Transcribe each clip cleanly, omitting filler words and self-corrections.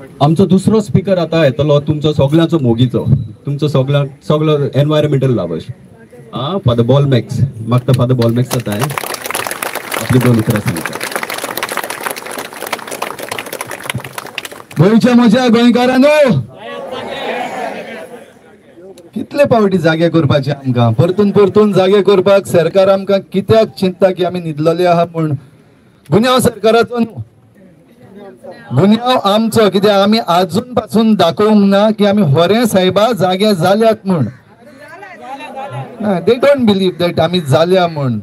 आमचो दुसरो स्पीकर आतां येतलो तुमचो सगळ्यांचो मोगीचो, तुमचो सगळ्यां सगळो एनवायरमेंटल लवर्स, आं फादर बॉलमॅक्स. मागता फादर बॉलमॅक्स आतां आपली दोन उतरां सांगता. गोंयच्या म्हज्या गोंयकारांनो, कितले पावटी जागे करपाचे आमकां, परतून परतून जागे करपाक सरकार आमकां कित्याक चिंता की आमी न्हिदलेले आहा म्हूण? गुन्यांव सरकाराचो न्हू, गुन्यांव आमचो. कित्याक आमी आजून पासून दाखोवंक ना की आमी होरे साहेबा जागे जाल्यात म्हूण. They don't believe that आमी जाल्या म्हूण.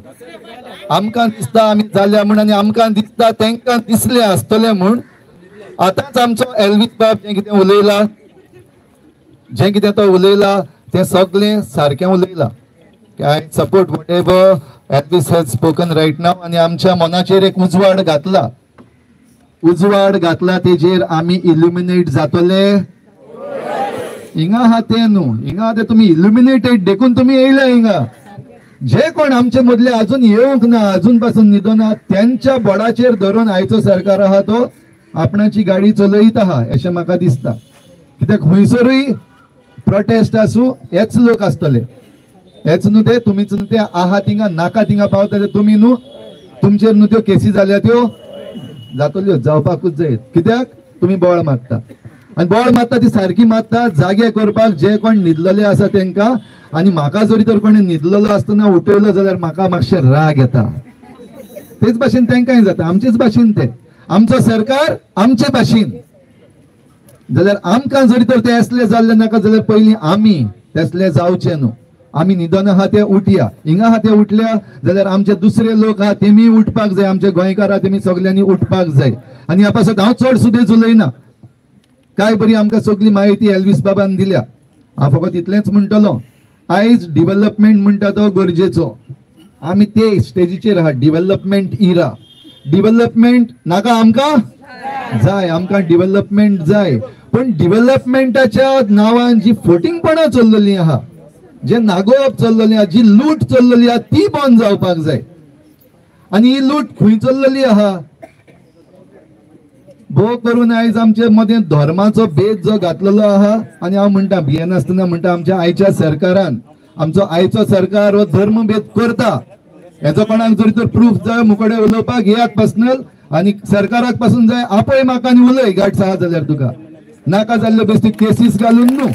आमकां दिसता आमी जाल्या म्हूण आनी आमकां दिसता तांकां दिसलें आसतलें म्हूण. आतांच आमचो एल्वीस बाब जें कितें उलयला, जें कितें तो उलयला तें सगळें सारकें उलयला. I support whatever Elvis has spoken right now. आनी आमच्या मनाचेर एक उजवाड घातला, उजवाड घातला तेजेर आमी इल्युमिनेट जातले. हिंगा आहा तें न्हू, हिंगा आहा तें तुमी इल्युमिनेटेड देखून तुमी येयले हिंगा. जे कोण आमचे मदले अजून येवंक ना, अजून पासून न्हिदना, त्यांच्या बोडाचेर धरून आयचो सरकार आहा तो आपणाची गाडी चलयत आहा अशें म्हाका दिसता. कित्याक खंयसरूय प्रोटेस्ट आसूं हेच लोक आसतले, हेच न्हू ते तुमीच न्हू ते आहा थिंगा नाका थिंगा पावता ते तुमी न्हू, तुमचेर न्हू त्यो केसी जाल्या त्यो जातल्यो, जावपाकूच जाय. कित्याक तुमी बोळ मारता आनी बोळ मारता ती सारकी मारता जागे करपाक जे कोण न्हिदलेले आसा तेंकां. आनी म्हाका जरी तर कोणी न्हिदलेलो आसतना उठयलो जाल्यार म्हाका मातशें राग येता. तेच भाशेन तेंकांय जाता, आमचेच भाशेन ते, आमचो सरकार आमचे भाशेन. जाल्यार आमकां जरी तर ते असले जाल्ले नाका जाल्यार पयलीं आमी तसले जावचे न्हू. आमी न्हिदोन आहा ते उठया, हिंगा आहा ते उठल्या जाल्यार आमचे दुसरे लोक आहा तेमी उठपाक जाय, आमचे गोंयकार आहा तेमी सगल्यांनी उठपाक जाय. आनी ह्या पासत हांव चड सुदेज उलयना, काय बरी आमकां सगळी म्हायती एल्वीस बाबान दिल्या. हांव फकत इतलेंच म्हणटलो, आयज डिवेलपमेंट म्हणटा तो गरजेचो. आमी ते स्टेजीचेर आहा, डिवेलपमेंट इरा. डिवेलपमेंट नाका आमकां जाय, आमकां डिवेलपमेंट जाय. पण डिवेलपमेंटाच्या नांवान जी फोटिंगपणां चल्लेली आहा, जे नागोवप चल्लेली आहा, जी लूट चल्लेली आहा ती बंद जावपाक जाय. आनी ही लूट खंय चल्लेली आहा? भोव करून आयज आमचे मदें धर्माचो भेद जो घातलेलो आहा. आनी हांव म्हणटा भियेनासतना म्हणटा, आमच्या आयच्या सरकारान, आमचो आयचो सरकार हो धर्मभेद करता. हेचो कोणाक जरी तर प्रूफ जाय मुकोडे उलोवपाक येयात पर्सनल, आनी सरकाराक पासून जाय आपय म्हाका आनी उलय गांठ आहा जाल्यार तुका, नाका जाल्ल्यो बेश्टी केसीस घालून न्हू.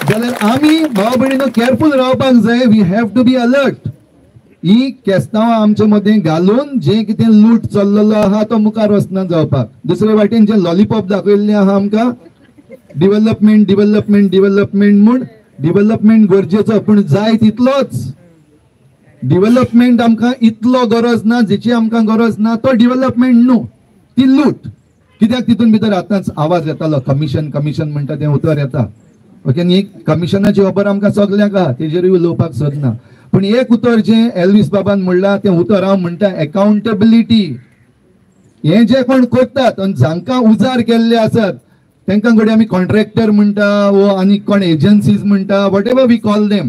जाल्यार आमी भाव भयणीनो केअरफूल रावपाक जाय. We have to be alert. ही केस्तांवां आमचे मदें घालून जें कितें लूट चल्लेलो आहा तो मुखार वचना जावपाक. दुसरे वाटेन जे लॉलीपॉप दाखयल्लें आहा आमकां, डिवेलपमेंट डिवेलपमेंट डिवेलपमेंट म्हूण, डिवेलपमेंट गरजेचो पूण जाय तितलोच. डिवेलपमेंट आमकां इतलो गरज ना, जेची आमकां गरज ना तो डिवेलपमेंट न्हू, ती लूट. कित्याक तितून भितर आतांच आवाज येतालो कमिशन कमिशन म्हणटा तें उतर येता. ओके, आनी कमिशनाची खबर आमकां सगल्यांक आहा, तेजेरूय उलोवपाक सोदना. पूण एक उतर जें एल्वीस बाबान म्हणलां तें उतर हांव म्हणटा, एकाउंटेबिलिटी. हें जे कोण करतात आनी जांकां उजार केल्ले आसात तांकां घडये आमी कॉन्ट्रॅक्टर म्हणटा वो आनी कोण एजन्सीज म्हणटा, whatever we call them.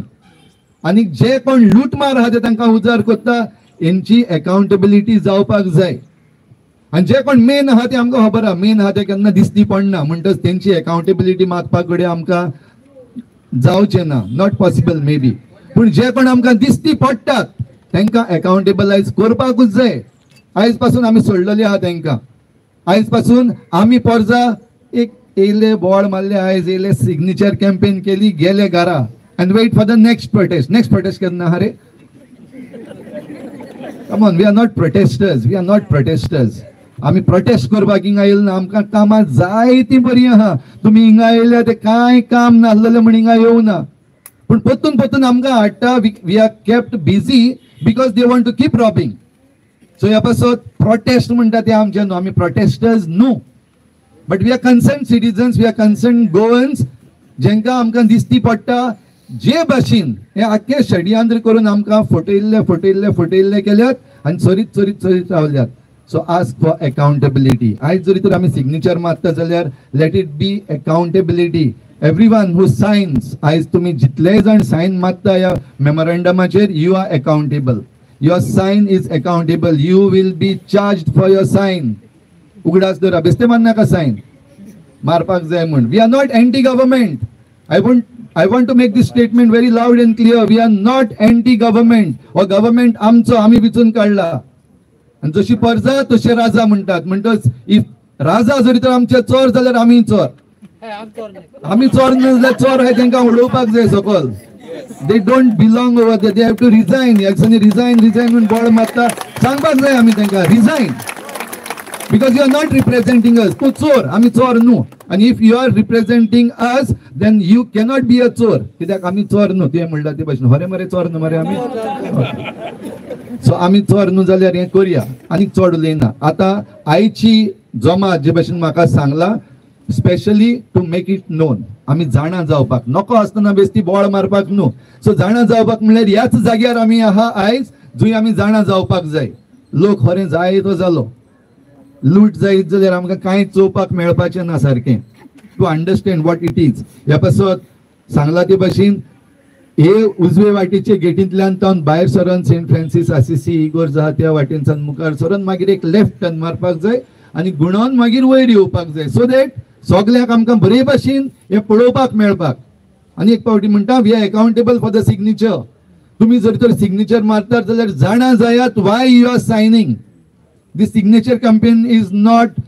आनी जे कोण लूटमार आहा ते तांकां उजार करता, हेंची एकाउंटेबिलिटी जावपाक जाय. आनी जे कोण मेन आहा ते आमकां खबर आहा, मेन आहा ते केन्ना दिसती पडना, म्हणटच तेंची एकाउंटेबिलिटी मागपाक घडये आमकां जावचें ना, not possible may be. पूण जे कोण आमकां दिसती पडटात तांकां एकाउंटेबलायज करपाकूच जाय. आयज पासून आमी सोडलेली आहा तांकां, आयज पासून आमी पोरजा एक येयले बोवाळ मारले, आयज येयले सिग्नेचर कॅम्पेन केली, गेले घरा and wait for the next protest. Next protest केन्ना आहा रे? Come on, we are not protesters, we are not protesters. आमी प्रोटेस्ट करपाक हिंगा येयले ना, आमकां कामां जायतीं बरीं आहा. तुमी हिंगा येयल्या ते कांय काम नासलेलें म्हूण हिंगा येवना, पूण परतून परतून आमकां हाडटा. We are kept busy because they want to keep robbing. So ह्या पासत प्रोटेस्ट म्हणटा ते आमचे न्हू, आमी प्रोटेस्टर्स न्हू, but we are concern citizens, we are concern Goans. जेंकां आमकां दिसती पडटा जे भाशेन हे आख्खे षडयंत्र करून आमकां फटयल्ले फटयल्ले फटयल्ले केल्यात आनी चरीत चरीत चरीत रावल्यात. So ask for accountability. आयज जरी तर आमी सिग्नेचर मारता जाल्यार let it be accountability. Everyone who signs, आयज तुमी जितलेय जाण सायन मारता ह्या मेमोरंडमाचेर, you are accountable. Your sign is accountable. You will be charged for your sign. उगडास दवरा, बेस्ते मान्नाका सायन मारपाक जाय म्हूण. We are not anti government. I want to make this statement very loud and clear. We are not anti government. हो government आमचो, आमी विचून काडला. आनी जशी परजा तशे राजा म्हणटात. म्हणटच if राजा जरी तर आमचे चोर जाल्यार आमी चोर, आमी चोर न्हय जाल्यार चोर आहाय तेंकां उडोवपाक जाय सकल. They don't belong over there, they have to resign. ह्या दिसांनी रिजायन रिजायन म्हूण बोळ मारता. सांगपाक जाय आमी तेंकां resign, because you are not representing us. तूं चोर, आमी चोर न्हू. आनी if you are representing us then you cannot be a चोर, कित्याक आमी चोर न्हू. तुवें म्हणलां ते भशेन हरे मरे चोर न्हू मरे आमी. सो आमी चोर न्हू जाल्यार हें करुया, आनीक चड उलयना. आतां आयची जमा जे भशेन म्हाका सांगलां, specially to make it known, आमी जाणा जावपाक नको आसतना बेस्ती बोळ मारपाक न्हू. सो जाणा जावपाक म्हणल्यार ह्याच जाग्यार आमी आहा आयज, जंय आमी जाणा जावपाक जाय. लोक खरें जाय तो जालो, लूट जायत जाल्यार आमकां कांय चोवपाक मेळपाचें ना सारकें. To understand what it is. ह्या पासत सांगलां ते भाशेन हे उजवे वाटेचे गेटींतल्यान तावन भायर सरोन सेंट फ्रांसीस आसिसी इगोर्ज आहा त्या वाटेनच्यान मुखार सरोन मागीर एक लेफ्ट टर्न मारपाक जाय आनी गुणोन मागीर वयर येवपाक जाय, सो that सगल्यांक आमकां बरे भाशेन हें पळोवपाक मेळपाक. आनी एक फावटी म्हणटा, we are accountable for the signature. तुमी जर तर सिग्नेचर मारतात जाल्यार जाणा जायात why you are signing. This signature campaign is not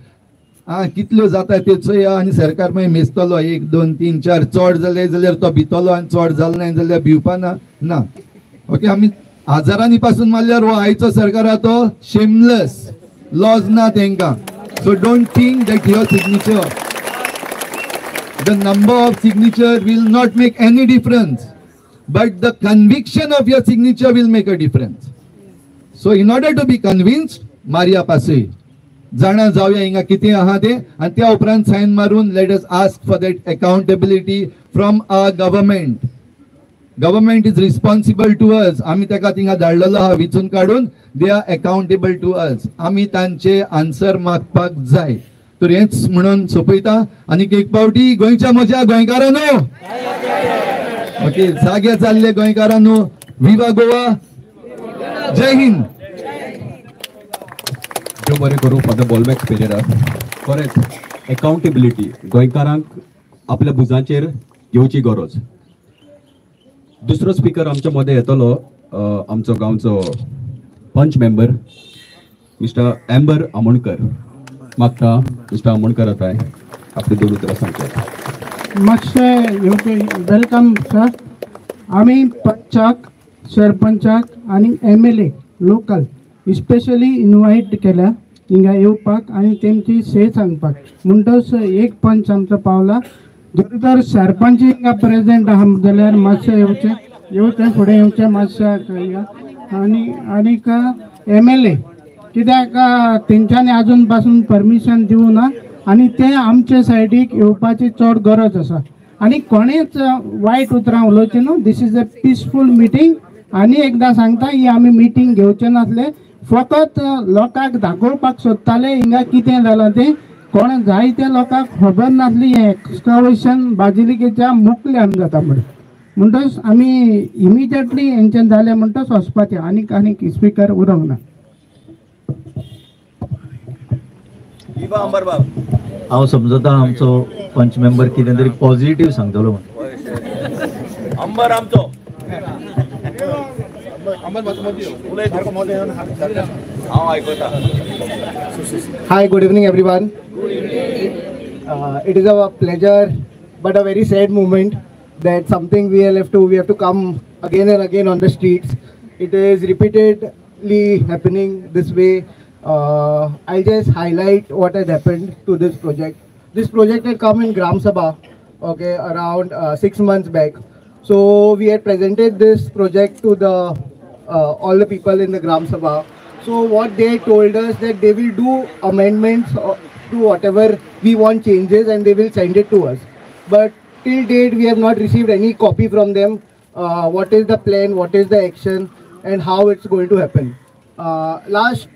कितल्यो जाता त्यो चोया आनी सरकार मागीर मेजतलो 1 2 3 4, चड जाले जाल्यार तो भितलो आनी चड जालें ना जाल्यार भिवपा ना ना. ओके, आमी हजारांनी पासून मारल्यार हो आयचो सरकार आहा तो शेमलेस, लॉज ना तेंकां. So don't think that your signature, the number of signature will not make any difference, but the conviction of your signature will make a difference. So in order to be convinced, मारया पासय जाणा जावया हिंगा कितें आहा तें, आनी त्या उपरांत सायन मारून let us ask for that accountability from our government. Government is responsible to us. आमी ताका थिंगा धाडलेलो आहा विचून काडून, they are accountable to us. आमी तांचे आन्सर मागपाक जाय. तर हेंच म्हणून सोंपयता. आनीक एक फावटी गोंयच्या म्हज्या गोंयकारांनो, ओके, जागे जाल्ले गोंयकारांनो, विवा गोवा, जय हिंद. देव बरें करूं फादर बॉलमॅक्स पेरेरा. खरेंच एकाउंटेबिलिटी गोंयकारांक आपल्या भुजांचेर घेवची गरज. दुसरो स्पिकर आमच्या मदें येतलो, आमचो गांवचो पंच मेंबर मिस्टर एम्बर आमोणकर. मागता मिस्टर आमोणकर आतां आपली दोन उतरां सांगतात. मातशें येवचें. Welcome sir. आमी पंचाक, सरपंचाक आनी M L A local specially invite केल्या हिंगा येवपाक आनी तेमची से सांगपाक. म्हणटच एक पंच आमचो पावला, जर तर सरपंच हिंगा प्रेजेंट आहा जाल्यार मातशें येवचें येवचें फुडें येवचें मातशें हिंगा. आनी आनीक एम एल ए कित्याक तेंच्यांनी आजून पासून परमिशन दिवना आनी ते आमचे सायडीक येवपाची चड गरज आसा. आनी कोणेच वायट उतरां उलोवचें न्हू. This is a peaceful meeting. आनी एकदां सांगता, ही आमी मिटींग घेवचे नासले, फकत लोकांक दाखोवपाक सोदताले हिंगा कितें जालां तें. कोण जायते लोकांक खबर नासली हें एक्सकावेशन बाजिलिकेच्या मुकल्यान जाता म्हणून. म्हणटच आमी इमिजिएटली हेंचें जालें म्हणटच वचपाचें. आनीक आनीक स्पिकर उरोंक ना. हांव समजता आमचो पंच मेंबर कितें तरी पॉझिटिव्ह सांगतलो म्हणून. अंबर आमचो Hi, good evening everyone. It is a pleasure but a very sad moment that something we have to come again and again on the streets. It is repeatedly happening this way. I'll just highlight what has happened to this project. This project had come in Gram Sabha, okay, around 6 months back. So we had presented this project to the all the people in the Gram Sabha. So what they told us that they will do amendments to whatever we want changes and they will send it to us. But till date we have not received any copy from them. What is the plan, what is the action and how it's going to happen. Last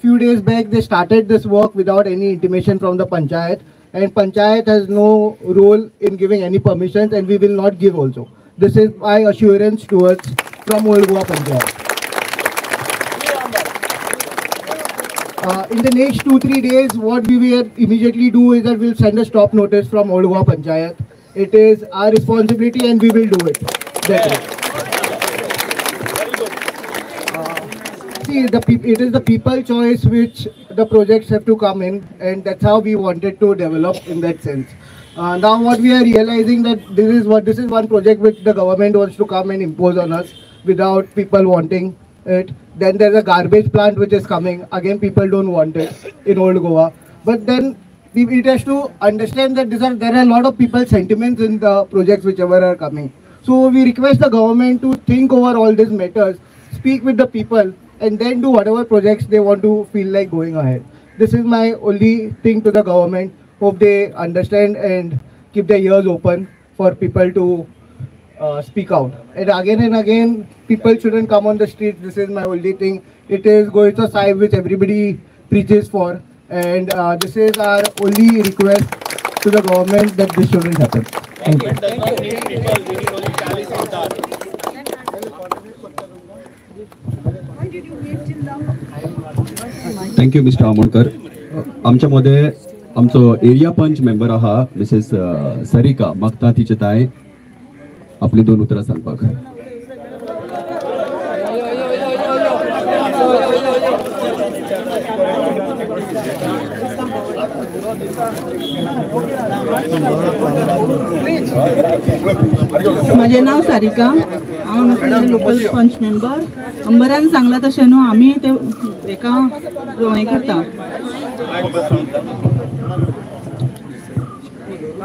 few days back they started this work without any intimation from the panchayat, and panchayat has no role in giving any permissions and we will not give also. This is my assurance towards from Old Goa Panchayat. In the next 2-3 days, what we will immediately do is that we will send a stop notice from Old Goa Panchayat. It is our responsibility and we will do it that way. See, it is the people choice which the projects have to come in, and that's how we wanted to develop in that sense. Now what we are realizing that this is one project which the government wants to come and impose on us without people wanting it. Then there's a garbage plant which is coming. Again, people don't want it in Old Goa. But then it has to understand that there are a lot of people's sentiments in the projects whichever are coming. So we request the government to think over all these matters, speak with the people, and then do whatever projects they want to feel like going ahead. This is my only thing to the government. Hope they understand and keep their ears open for people to speak out. And again, people shouldn't come on the streets. This is my only thing. It is Goicho Sahib which everybody preaches for. And this is our only request to the government that this shouldn't happen. Thank you. Thank you, Mr. Amonkar. आमच्या मध्ये आमचो area पंच member आहा Mrs Sarika मागता तिचे ताय आपली दोन उतरां सांगपाक. म्हजें नांव सारिका, हांव लोकल पंच मेंबर. अंबरान सांगलां तशें न्हू आमी ते हेका हें करता,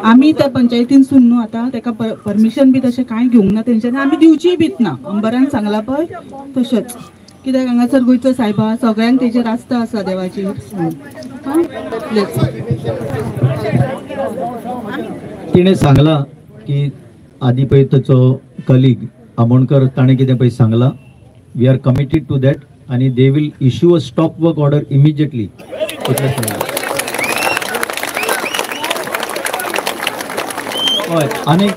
आमी त्या पंचायतीनसून न्हू आतां तेका परमिशन बी तशें कांय घेवंक ना तेंच्यांनी, आमी दिवचीय बीत ना. अंबरान सांगलां पळय तशेंच, कित्याक हांगासर गोंयचो सायबा सगळ्यांक तेजेर आस्था आसा देवाची. तिणें सांगलां की आदी पळय ताचो कलीग आमोणकर ताणें कितें पळय सांगलां, we are committed to that आनी they will issue a stop work order immediately. हय, आनी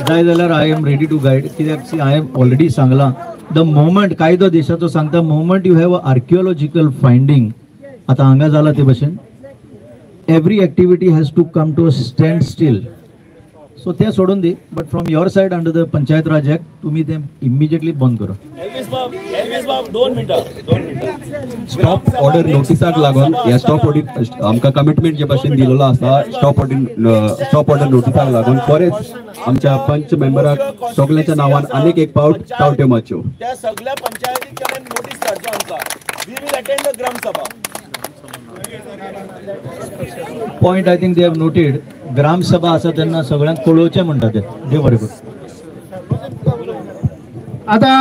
जाय जाल्यार I am ready to guide, कित्याक हांवें ऑलरेडी सांगलां the moment कायदो देशाचो सांगता moment you have a archaeological finding, आतां हांगा जाला ते भशेन every activity has to come to a standstill. So ते सोडून दी, but from your side under the Panchayat Raj act तुमी ते इमिजिएटली बंद करा. स्टॉप ऑर्डर नोटिसाक लागून ह्या स्टॉप ऑर्डर आमकां कमिटमेंट जे भाशेन दिलेलो आसा स्टॉप ऑर्डर नोटिसाक लागून बरेच आमच्या पंच मेंबराक सगळ्यांच्या नांवान आनीक एक पावट तावट्यो मारच्यो. त्या सगळ्या पंचायतीक नोटीस धाडचो आमकां. We will attend the gram sabha. Point I think they have noted. Gram sabha आसा तेन्ना सगळ्यांक कळोवचें म्हणटा ते. देव बरें करूं. आतां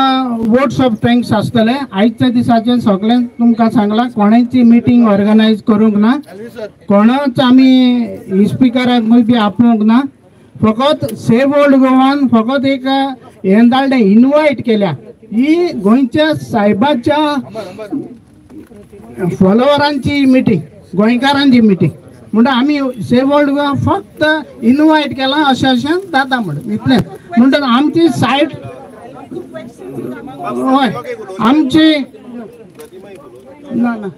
वोट्स ऑफ thanks आसतले आयच्या दिसाचें सगळ्यांक तुमकां सांगलां, कोणाची मिटींग ऑर्गनायज करूंक ना, कोणाच आमी स्पिकराक बी आपोवंक ना, फकत सेव ओल्ड गोवान फकत एक हें धाडलें, इनवायट केल्या. ही गोंयच्या सायबाच्या फॉलोवरांची मिटींग, गोंयकारांची मिटींग म्हणटा आमी सेव ओल्ड गोवा फक्त इनवायट केलां अशें अशें जाता म्हणून इतलें. म्हणटा आमची सायट हय आमची ना ना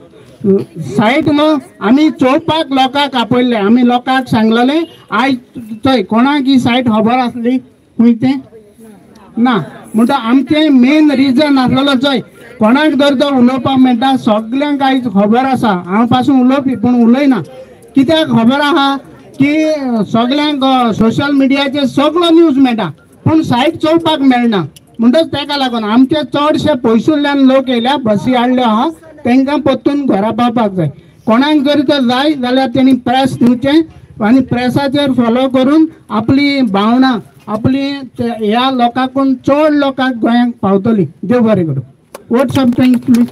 सायट न्हू आमी चोवपाक लोकांक आपयल्ले, आमी लोकांक सांगलेलें आयज थंय कोणाक ही सायट खबर आसली खंय तें ना. म्हणटा आमचें मेन रिजन आसलेलो चोय कोणाक जर तो उलोवपाक मेळटा सगल्यांक आयज खबर आसा, हांव पासून उलोवपी पूण उलयना, कित्याक खबर आहा की सगल्यांक सोशल मिडियाचेर सगळो न्यूज मेळटा पूण सायट चोवपाक मेळना. म्हणटच तेका लागून आमचे चडशे पयसुल्ल्यान लोक येयल्या, बसी हाडल्यो आहा, तांकां परतून घरा पावपाक जाय. कोणाक जरी तर जाय जाल्यार तेणी प्रेस दिवचें आनी प्रेसाचेर फॉलो करून आपली भावना आपली ह्या लोकांकून चड लोकांक गोंयांक पावतली. देव बरें करूं. Votes of thanks please.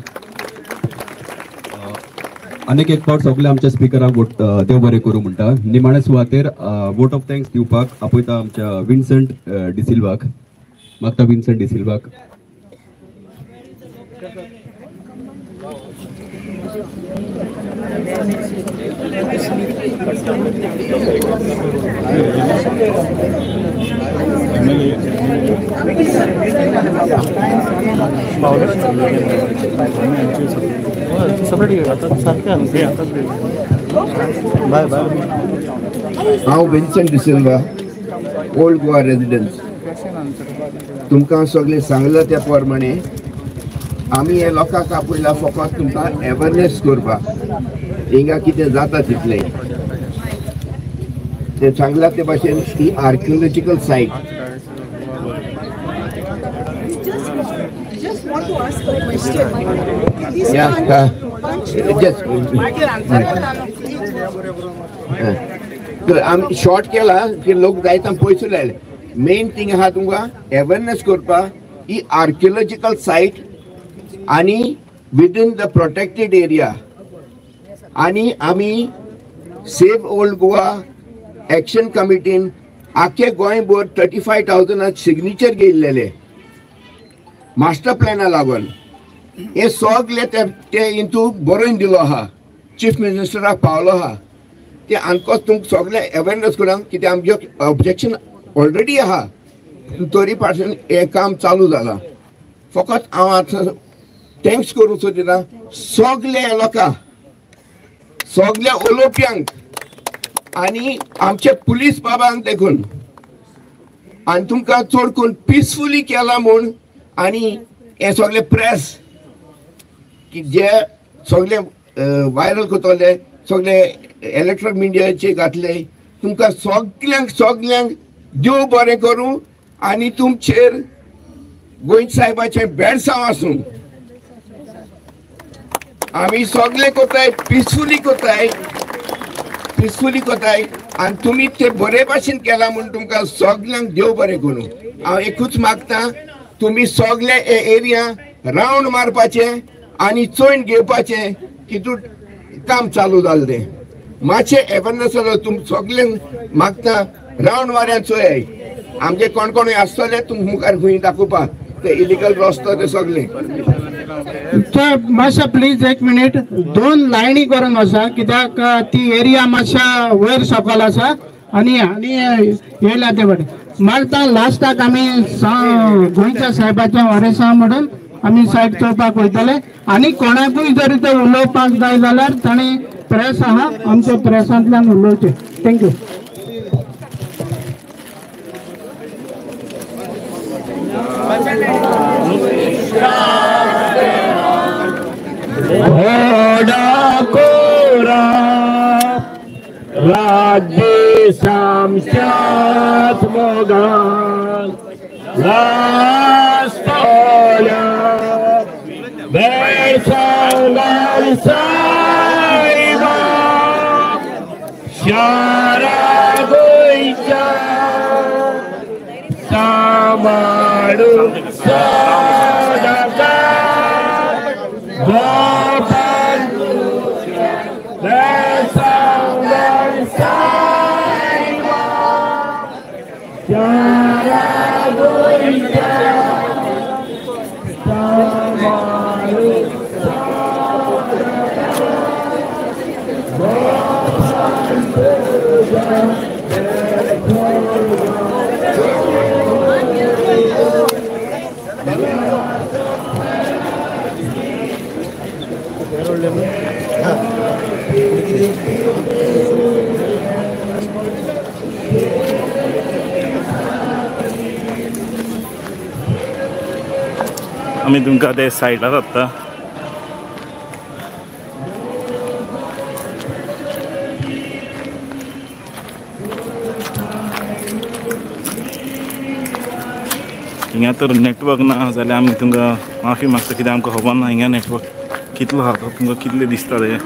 आनीक एक फावट सगळे आमच्या स्पिकरांक वोट देव बरें करूं म्हणटा. निमाणे सुवातेर वोट ऑफ thanks दिवपाक आपयता आमच्या विन्संट डिसिल्वाक. मागता विन्संट डिसिल्वाक. बाय बाय. हांव विन्संट डिसिल्वा, ओल्ड गोवा रेजिडन्स. तुमकां सगळें सांगलां त्या प्रमाणे आमी हे लोकांक आपयला फकत तुमकां अवेरनेस करपाक, हिंगा कितें जाता तितलें तें सांगलां ते भाशेन ही archaeological site. आमी शॉर्ट केला की लोक जायता पयसो लायले. मेन थिंग आहा तुमकां अवेरनेस करपाक ही आर्किओलॉजिकल सायट आनी विदीन the protected area, आनी आमी सेव ओल्ड गोवा एक्शन कमिटीन आख्खे गोंयभर 35,000 सिग्नेचर घेयल्लेले मास्टर प्लॅना लागून. हे सगळे ते इंतू बरोवन दिलो आहा, चीफ मिनिस्टराक पावलो आहा. ते आमकां तुमकां सगळे अवेरनेस करूंक कित्याक आमचे ऑब्जेक्शन ऑलरेडी आहा, तरी पासून हें काम चालू जालां. फकत हांव आतां thanks करूंक सोदिता सगल्या लोकांक, सगल्या उलोवप्यांक आनी आमचे पुलीस बाबांक देखून, आनी तुमकां चड करून पिसफुली केला म्हूण. आनी हे सगळे प्रेस की जे सगळे वायरल करतले, सगळे इलेक्ट्रॉनिक मिडियाचे घातले, तुमकां सगल्यांक सगल्यांक देव बरें करूं आनी तुमचेर गोंय साहेबाचें बेडसांव आसूं. आमी सगळे कोताय पिसफुली कोताय, पिसफुली कोताय आनी तुमी ते बरे भाशेन केला म्हूण तुमकां सगल्यांक देव बरें करूं. हांव एकूच मागता, तुमी सगळे हे एरिया रावंड मारपाचे आनी चोयन घेवपाचें कितू काम चालू जालें तें. मातशें अवेरनेस तुम सगल्यांक मागता, रावंड मारया चोयाय आमचे कोण कोण आसतले तुम मुखार खंय दाखोवपाक ते इलिगल रस्तो ते सगळे. मातशें प्लीज एक मिनीट, दोन लायनी करून वचा कित्याक ती एरिया मातशा वयर सकयल आसा आनी आनी येयल्या ते वाटेन. मागता लास्टाक आमी गोंयच्या साहेबाच्या वारेसा म्हणून आमी सायड चोवपाक वयतले. आनी कोणाकूय जर ते उलोवपाक जाय जाल्यार ताणें प्रेस आहा, आमच्या प्रेसांतल्यान उलोवचें. Thank you. राज्य सामच्यात मोगान रास्तोल्या बेसांगाल साईबा शारा गोयच्या सामाडू सदाकार गोपाल बेसांगाल साईबा शारा गोयच्या सामाडू आमी तुमकां ते सायडार हाडटा. हिंगा तर नेटवर्क ना जाल्यार आमी तुमकां माफी मागता, कित्याक आमकां खबर ना हिंगा नेटवर्क कितलो आहा तो, तुमकां कितले दिसता ते.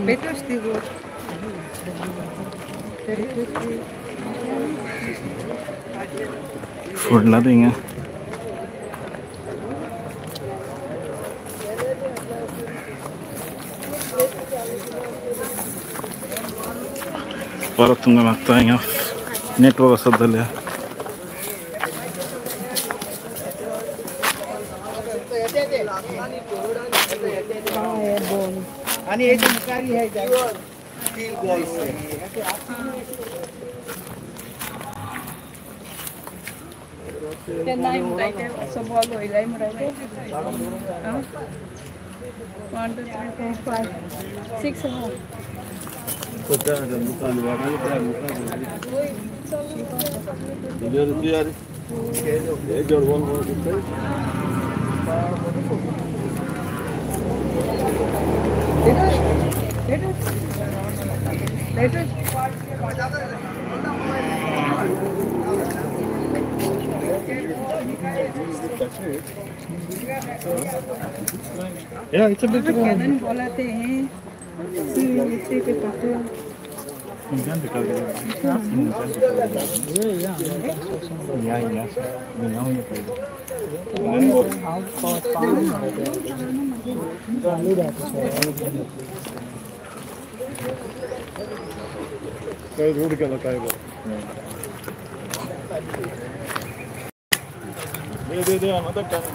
Better still. फोडला थिंगा. परत तुमकां मागता हिंगा नेटवर्क आसत जाल्यार. आणि एक मुकारी आहे स्टील बॉल्स. तेन्ना म्हणटाय ते असो बॉल वयलाय म्हणटाय. 1 2 3 4 5 6 7. Yeah, it's a bit. बोलाते हैं रोड केला काय दे दे another time.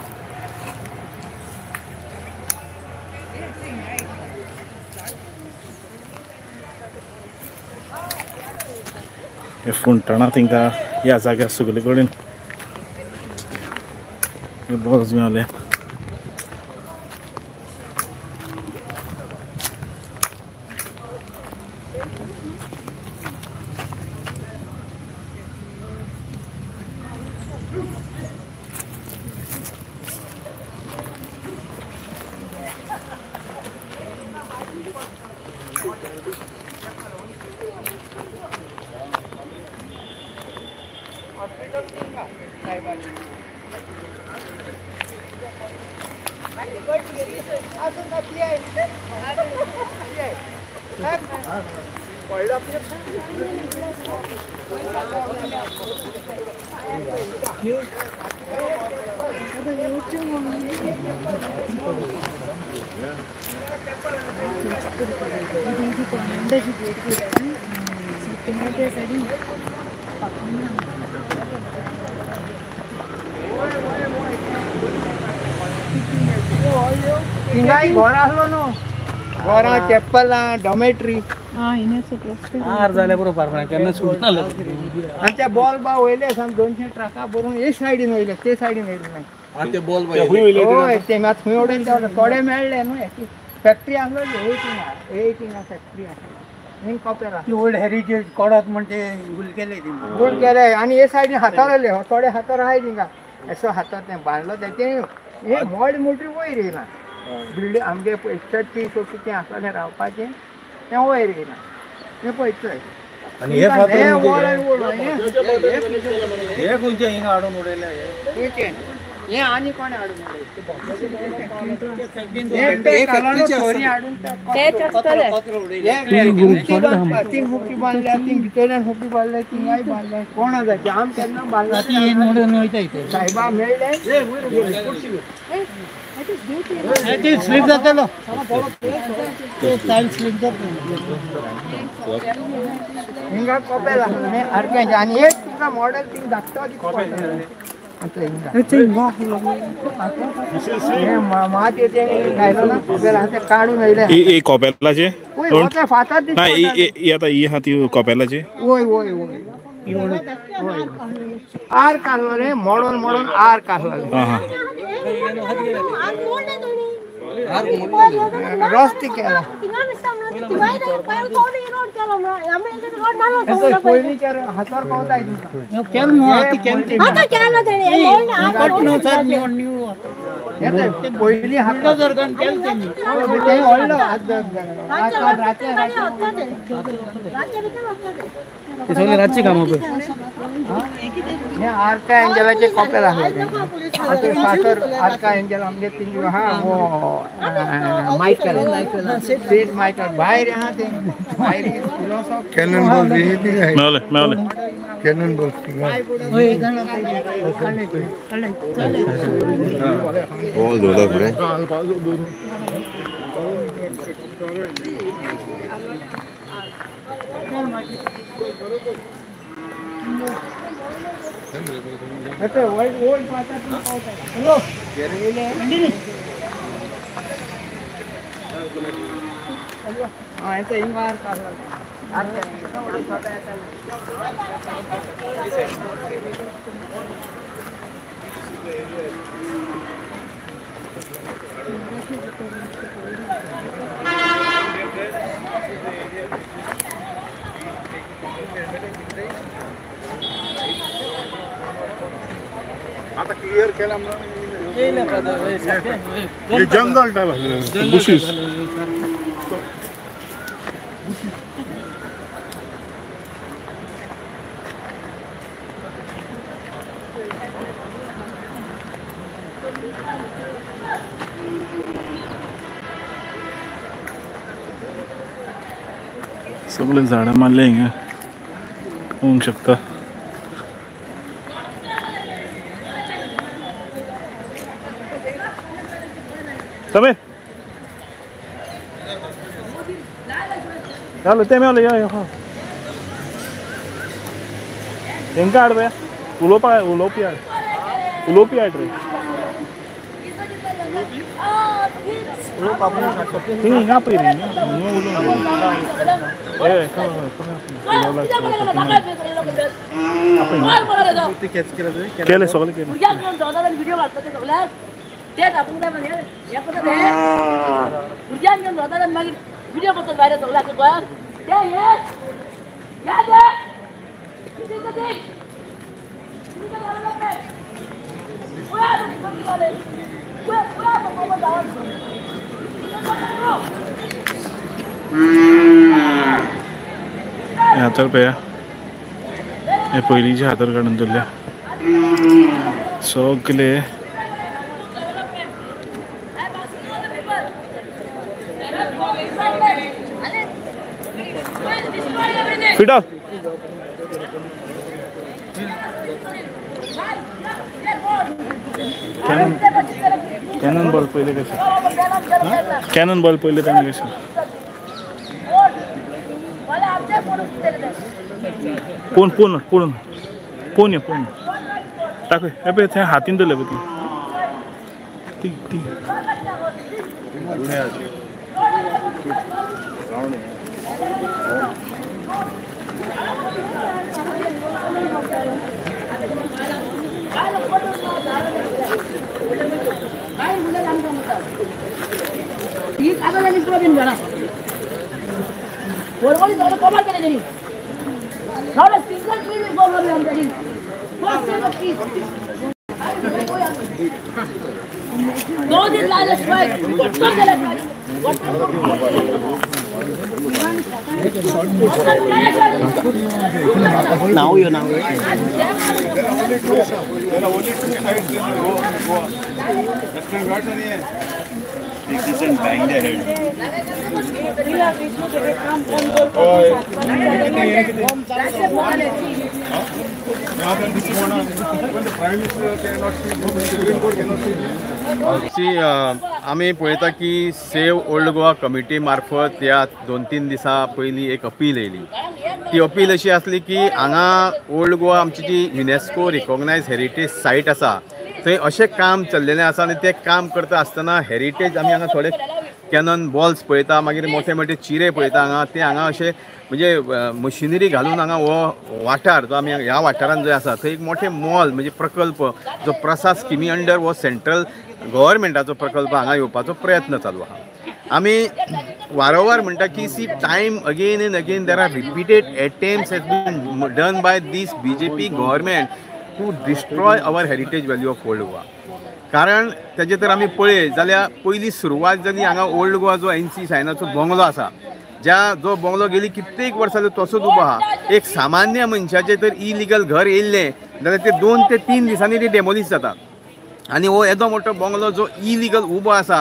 हे फुंटणा थिंगा ह्या जाग्यार सगळे कडेन हे बॉल्स मेवले. हिंगाय घर आसलो न्हू, घरां चेप्पलां डॉमेट्री हार जाल्यार पुरो पारपणा केन्ना सुटना. आनी ते बॉल बा वयले सामके 200 ट्रकां भरून हे सायडीन वयले ते सायडीन वयले ना ते बॉल हय ते मात खंय वडयले ते थोडे मेळ्ळे न्हू. फॅक्टरी आसलोली एटीना फॅक्टरी आसली हिंग कॉपेरा ओल्ड हेरिटेज कोडात म्हण ते गुल केले गुल केले. आनी हे सायडीन हातार आयले थोडे हातार आहाय थिंगा असो हातार तें बांदलो तें हे व्हड मोटी वयर येयला बिल्डींग आमगे चर्ची सो कितें आसलें रावपाचें तें वयर येयला तें पळयतले. आनी हे हे खंयचे हिंगा हाडून उडयले हे आनी कोणें हाडून उडयले तीन हुकी बांदल्या, तीन भितरल्यान हुकी बांदल्या, तिंगाय बांदल्या. कोणा जाय आम केन्ना बांदला साहेबा मेळ्ळे स्लीप जातलो हिंगा कॉपेल आसलें आनी एक तुमकां मॉडेल थिंग धाकटो दिसता. ए कॉपेलाचे ना आतां ही आहा ती कॉपेलाची. वय वय वय are काडलो रे मोडोन मोडोन are काडलो रस्ते केला हातार पावताय पयलीं हातार व्हडलो. ते सगळे रातची कामां पळय. आर्का एंजलाचे कॉपेल आसले फातर आर्का एंजल आमगे तिंजू आहा हो मायकल सेंट मायकल भायर आहा ते भायर फिलॉसॉफ कॅनन बॉल मेवले मेवले कॅनन बॉल बॉल दवरला फुडें आता क्लियर केला हे जंगल टाइप आसलें बुशीस. सगळे झाडां मारले हिंगा पळोवंक शकता. समीर चालू ते मेवले यो यो हेंका हाड पळया उलोवपा उलोवपी हाड उलोवपी हाड रे हिंगा पळय रे हिंगा उलोवंक केले सगळे केले. ते दाखोवंक जाय मरे हें करता ते भुरग्यांक घेवन वतात आनी मागीर व्हिडियो करतात भायर सगळ्याक गोंयांत ते हे हे ते हातार पळया हे पयलींचे हातार काडून दवरल्या सगळे. Fidel. Cannon ball पहिले कसे कॅनन बॉल पहिले त्यांनी कसे कोण कोण कोण कोण ये कोण दाखय हे पळय थंय हातीन धरले पळय ती ती Now you now. Bang their head. See, आमी पळयता की सेव ओल्ड गोवा कमिटी मार्फत ह्या 2-3 दिसां पयलीं एक अपील येयली. ती अपील अशी आसली की हांगा ओल्ड गोवा आमची जी युनेस्को रिकॉग्नायज हेरिटेज सायट आसा थंय अशें काम चल्लेलें आसा आनी तें काम करता आसतना हेरिटेज आमी हांगा थोडे कॅनन बॉल्स पळयता, मागीर मोठे मोठे चिरे पळयता हांगा, ते हांगा अशे म्हणजे मशिनरी घालून हांगा हो वाठार जो आमी ह्या वाठारान जो आसा थंय एक मोठे मॉल म्हणजे प्रकल्प जो प्रसाद स्किमी अंडर हो सेंट्रल गव्हर्मेंटाचो प्रकल्प हांगा येवपाचो प्रयत्न चालू आसा. आमी वारंवार म्हणटा की see time again and again there are repeated attempts has been done by this BJP government to destroy our heritage value of old Goa. कारण तेजे तर आमी पळयत जाल्यार पयली सुरवात जाली हांगा ओल्ड गोवा जो एन सी सायनाचो बंगलो आसा, ज्या जो बंगलो गेली कित्येक वर्सां तसोच उबो आहा, एक सामान्य मनशाचें जर इलिगल घर येयल्लें जाल्यार ते 2 ते 3 दिसांनी ते डेमोलिश जाता आनी हो येदो मोठो बंगलो जो इलिगल उबो आसा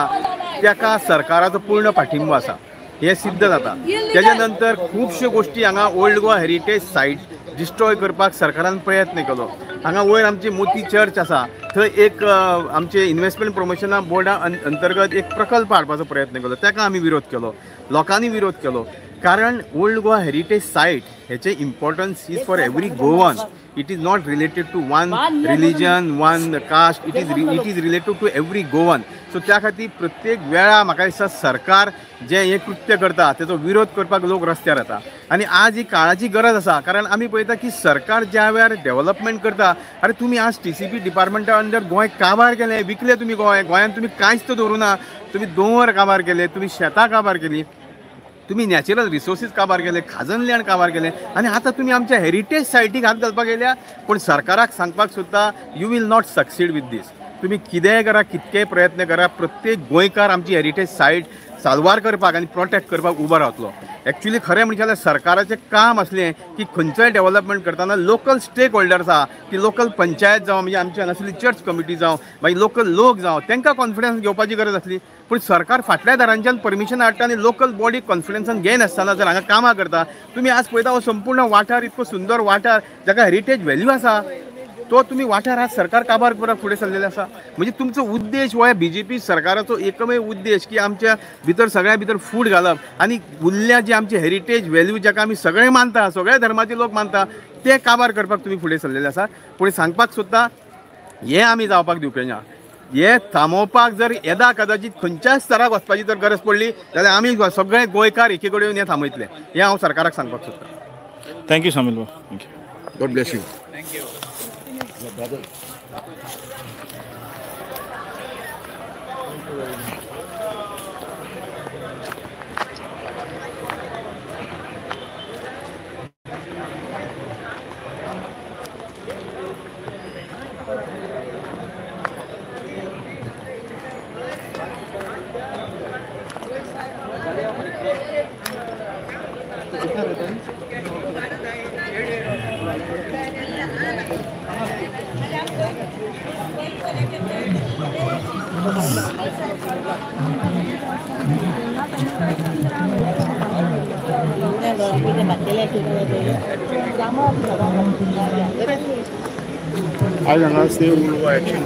ताका सरकाराचो पूर्ण पाठिंबो आसा हें सिद्ध जाता. तेज्या नंतर खुबश्यो गोश्टी हांगा old Goa heritage site destroy करपाक सरकारान प्रयत्न केलो. हांगा वयर आमची मोती चर्च आसा थंय एक आमचे इन्वेस्टमेंट प्रमोशना बोर्डा अंतर्गत एक प्रकल्प हाडपाचो प्रयत्न केलो, ताका आमी विरोध केलो, लोकांनी विरोध केलो. कारण ओल्ड गोवा हेरिटेज सायट हेचें importance is for every Goan. It is not related to one religion, one caste. It is related to every Goan. So त्या खातीर प्रत्येक वेळा म्हाका दिसता सरकार जें हें कृत्य करता तेचो विरोध करपाक लोक रस्त्यार येता आनी आज ही काळाची गरज आसा. कारण आमी पळयता की सरकार ज्या वेळार डेव्हलपमेंट करता, अरे तुमी आज TCP डिपार्टमेंटा अंडर गोंय काबार केलें, विकलें तुमी गोंय, गोंयांत तुमी कांयच तर दवरूं ना, तुमी दोंगर काबार केले, तुमी शेतां काबार केली, तुमी नॅचरल रिसोर्सीस काबार केले, खाजन लँड काबार केले आनी आतां तुमी आमच्या हेरिटेज सायटीक हात घालपाक येयल्या. पूण सरकाराक सांगपाक सोदता, you will not succeed with this. तुमी कितेंय करा, कितकेय प्रयत्न करा, प्रत्येक गोंयकार आमची हेरिटेज सायट साल्वार करपाक आनी प्रोटेक्ट करपाक उबो रावतलो. एक्चुअली खरें म्हणचें जाल्यार सरकाराचें काम आसलें की खंयचोय डेव्हलपमेंट करतना लोकल स्टेक होल्डर्स आहा ती लोकल पंचायत जावं, म्हणजे आमची हांगासरली चर्च कमिटी जावं, मागीर लोकल लोक जावं, तांकां कॉन्फिडन्स घेवपाची गरज आसली. पूण सरकार फाटल्या दारांच्यान परमिशन हाडटा आनी लोकल बॉडी कॉन्फिडन्सान घेयनासतना जर हांगा कामां करता, तुमी आज पळयता हो संपूर्ण वाठार इतको सुंदर वाठार जाका हेरिटेज व्हॅल्यू आसा तो तुमी वाठार आज सरकार काबार करपाक फुडें सरलेले आसा. म्हणजे तुमचो उद्देश हो BJP सरकाराचो एकमेव उद्देश की आमच्या भितर सगळ्या भितर फूट घालप आनी उरल्या जी आमची हेरिटेज व्हॅल्यू जाका आमी सगळे मानता, सगळ्या धर्माचे लोक मानता, ते काबार करपाक तुमी फुडें सरलेले आसा. पूण सांगपाक सोदता हें आमी जावपाक दिवपे ना. हे थांबोवपाक जर येदा कदाचित खंयच्याच स्तराक वचपाची जर गरज पडली जाल्यार आमी सगळे गोंयकार एकी कडेन येवन हें थांबयतले, हें हांव सरकाराक सांगपाक सोदतां. Thank you Shamil बाब, thank you, God bless you. Thank you. आज हांगा सेव ओल्ड गोवा एक्शन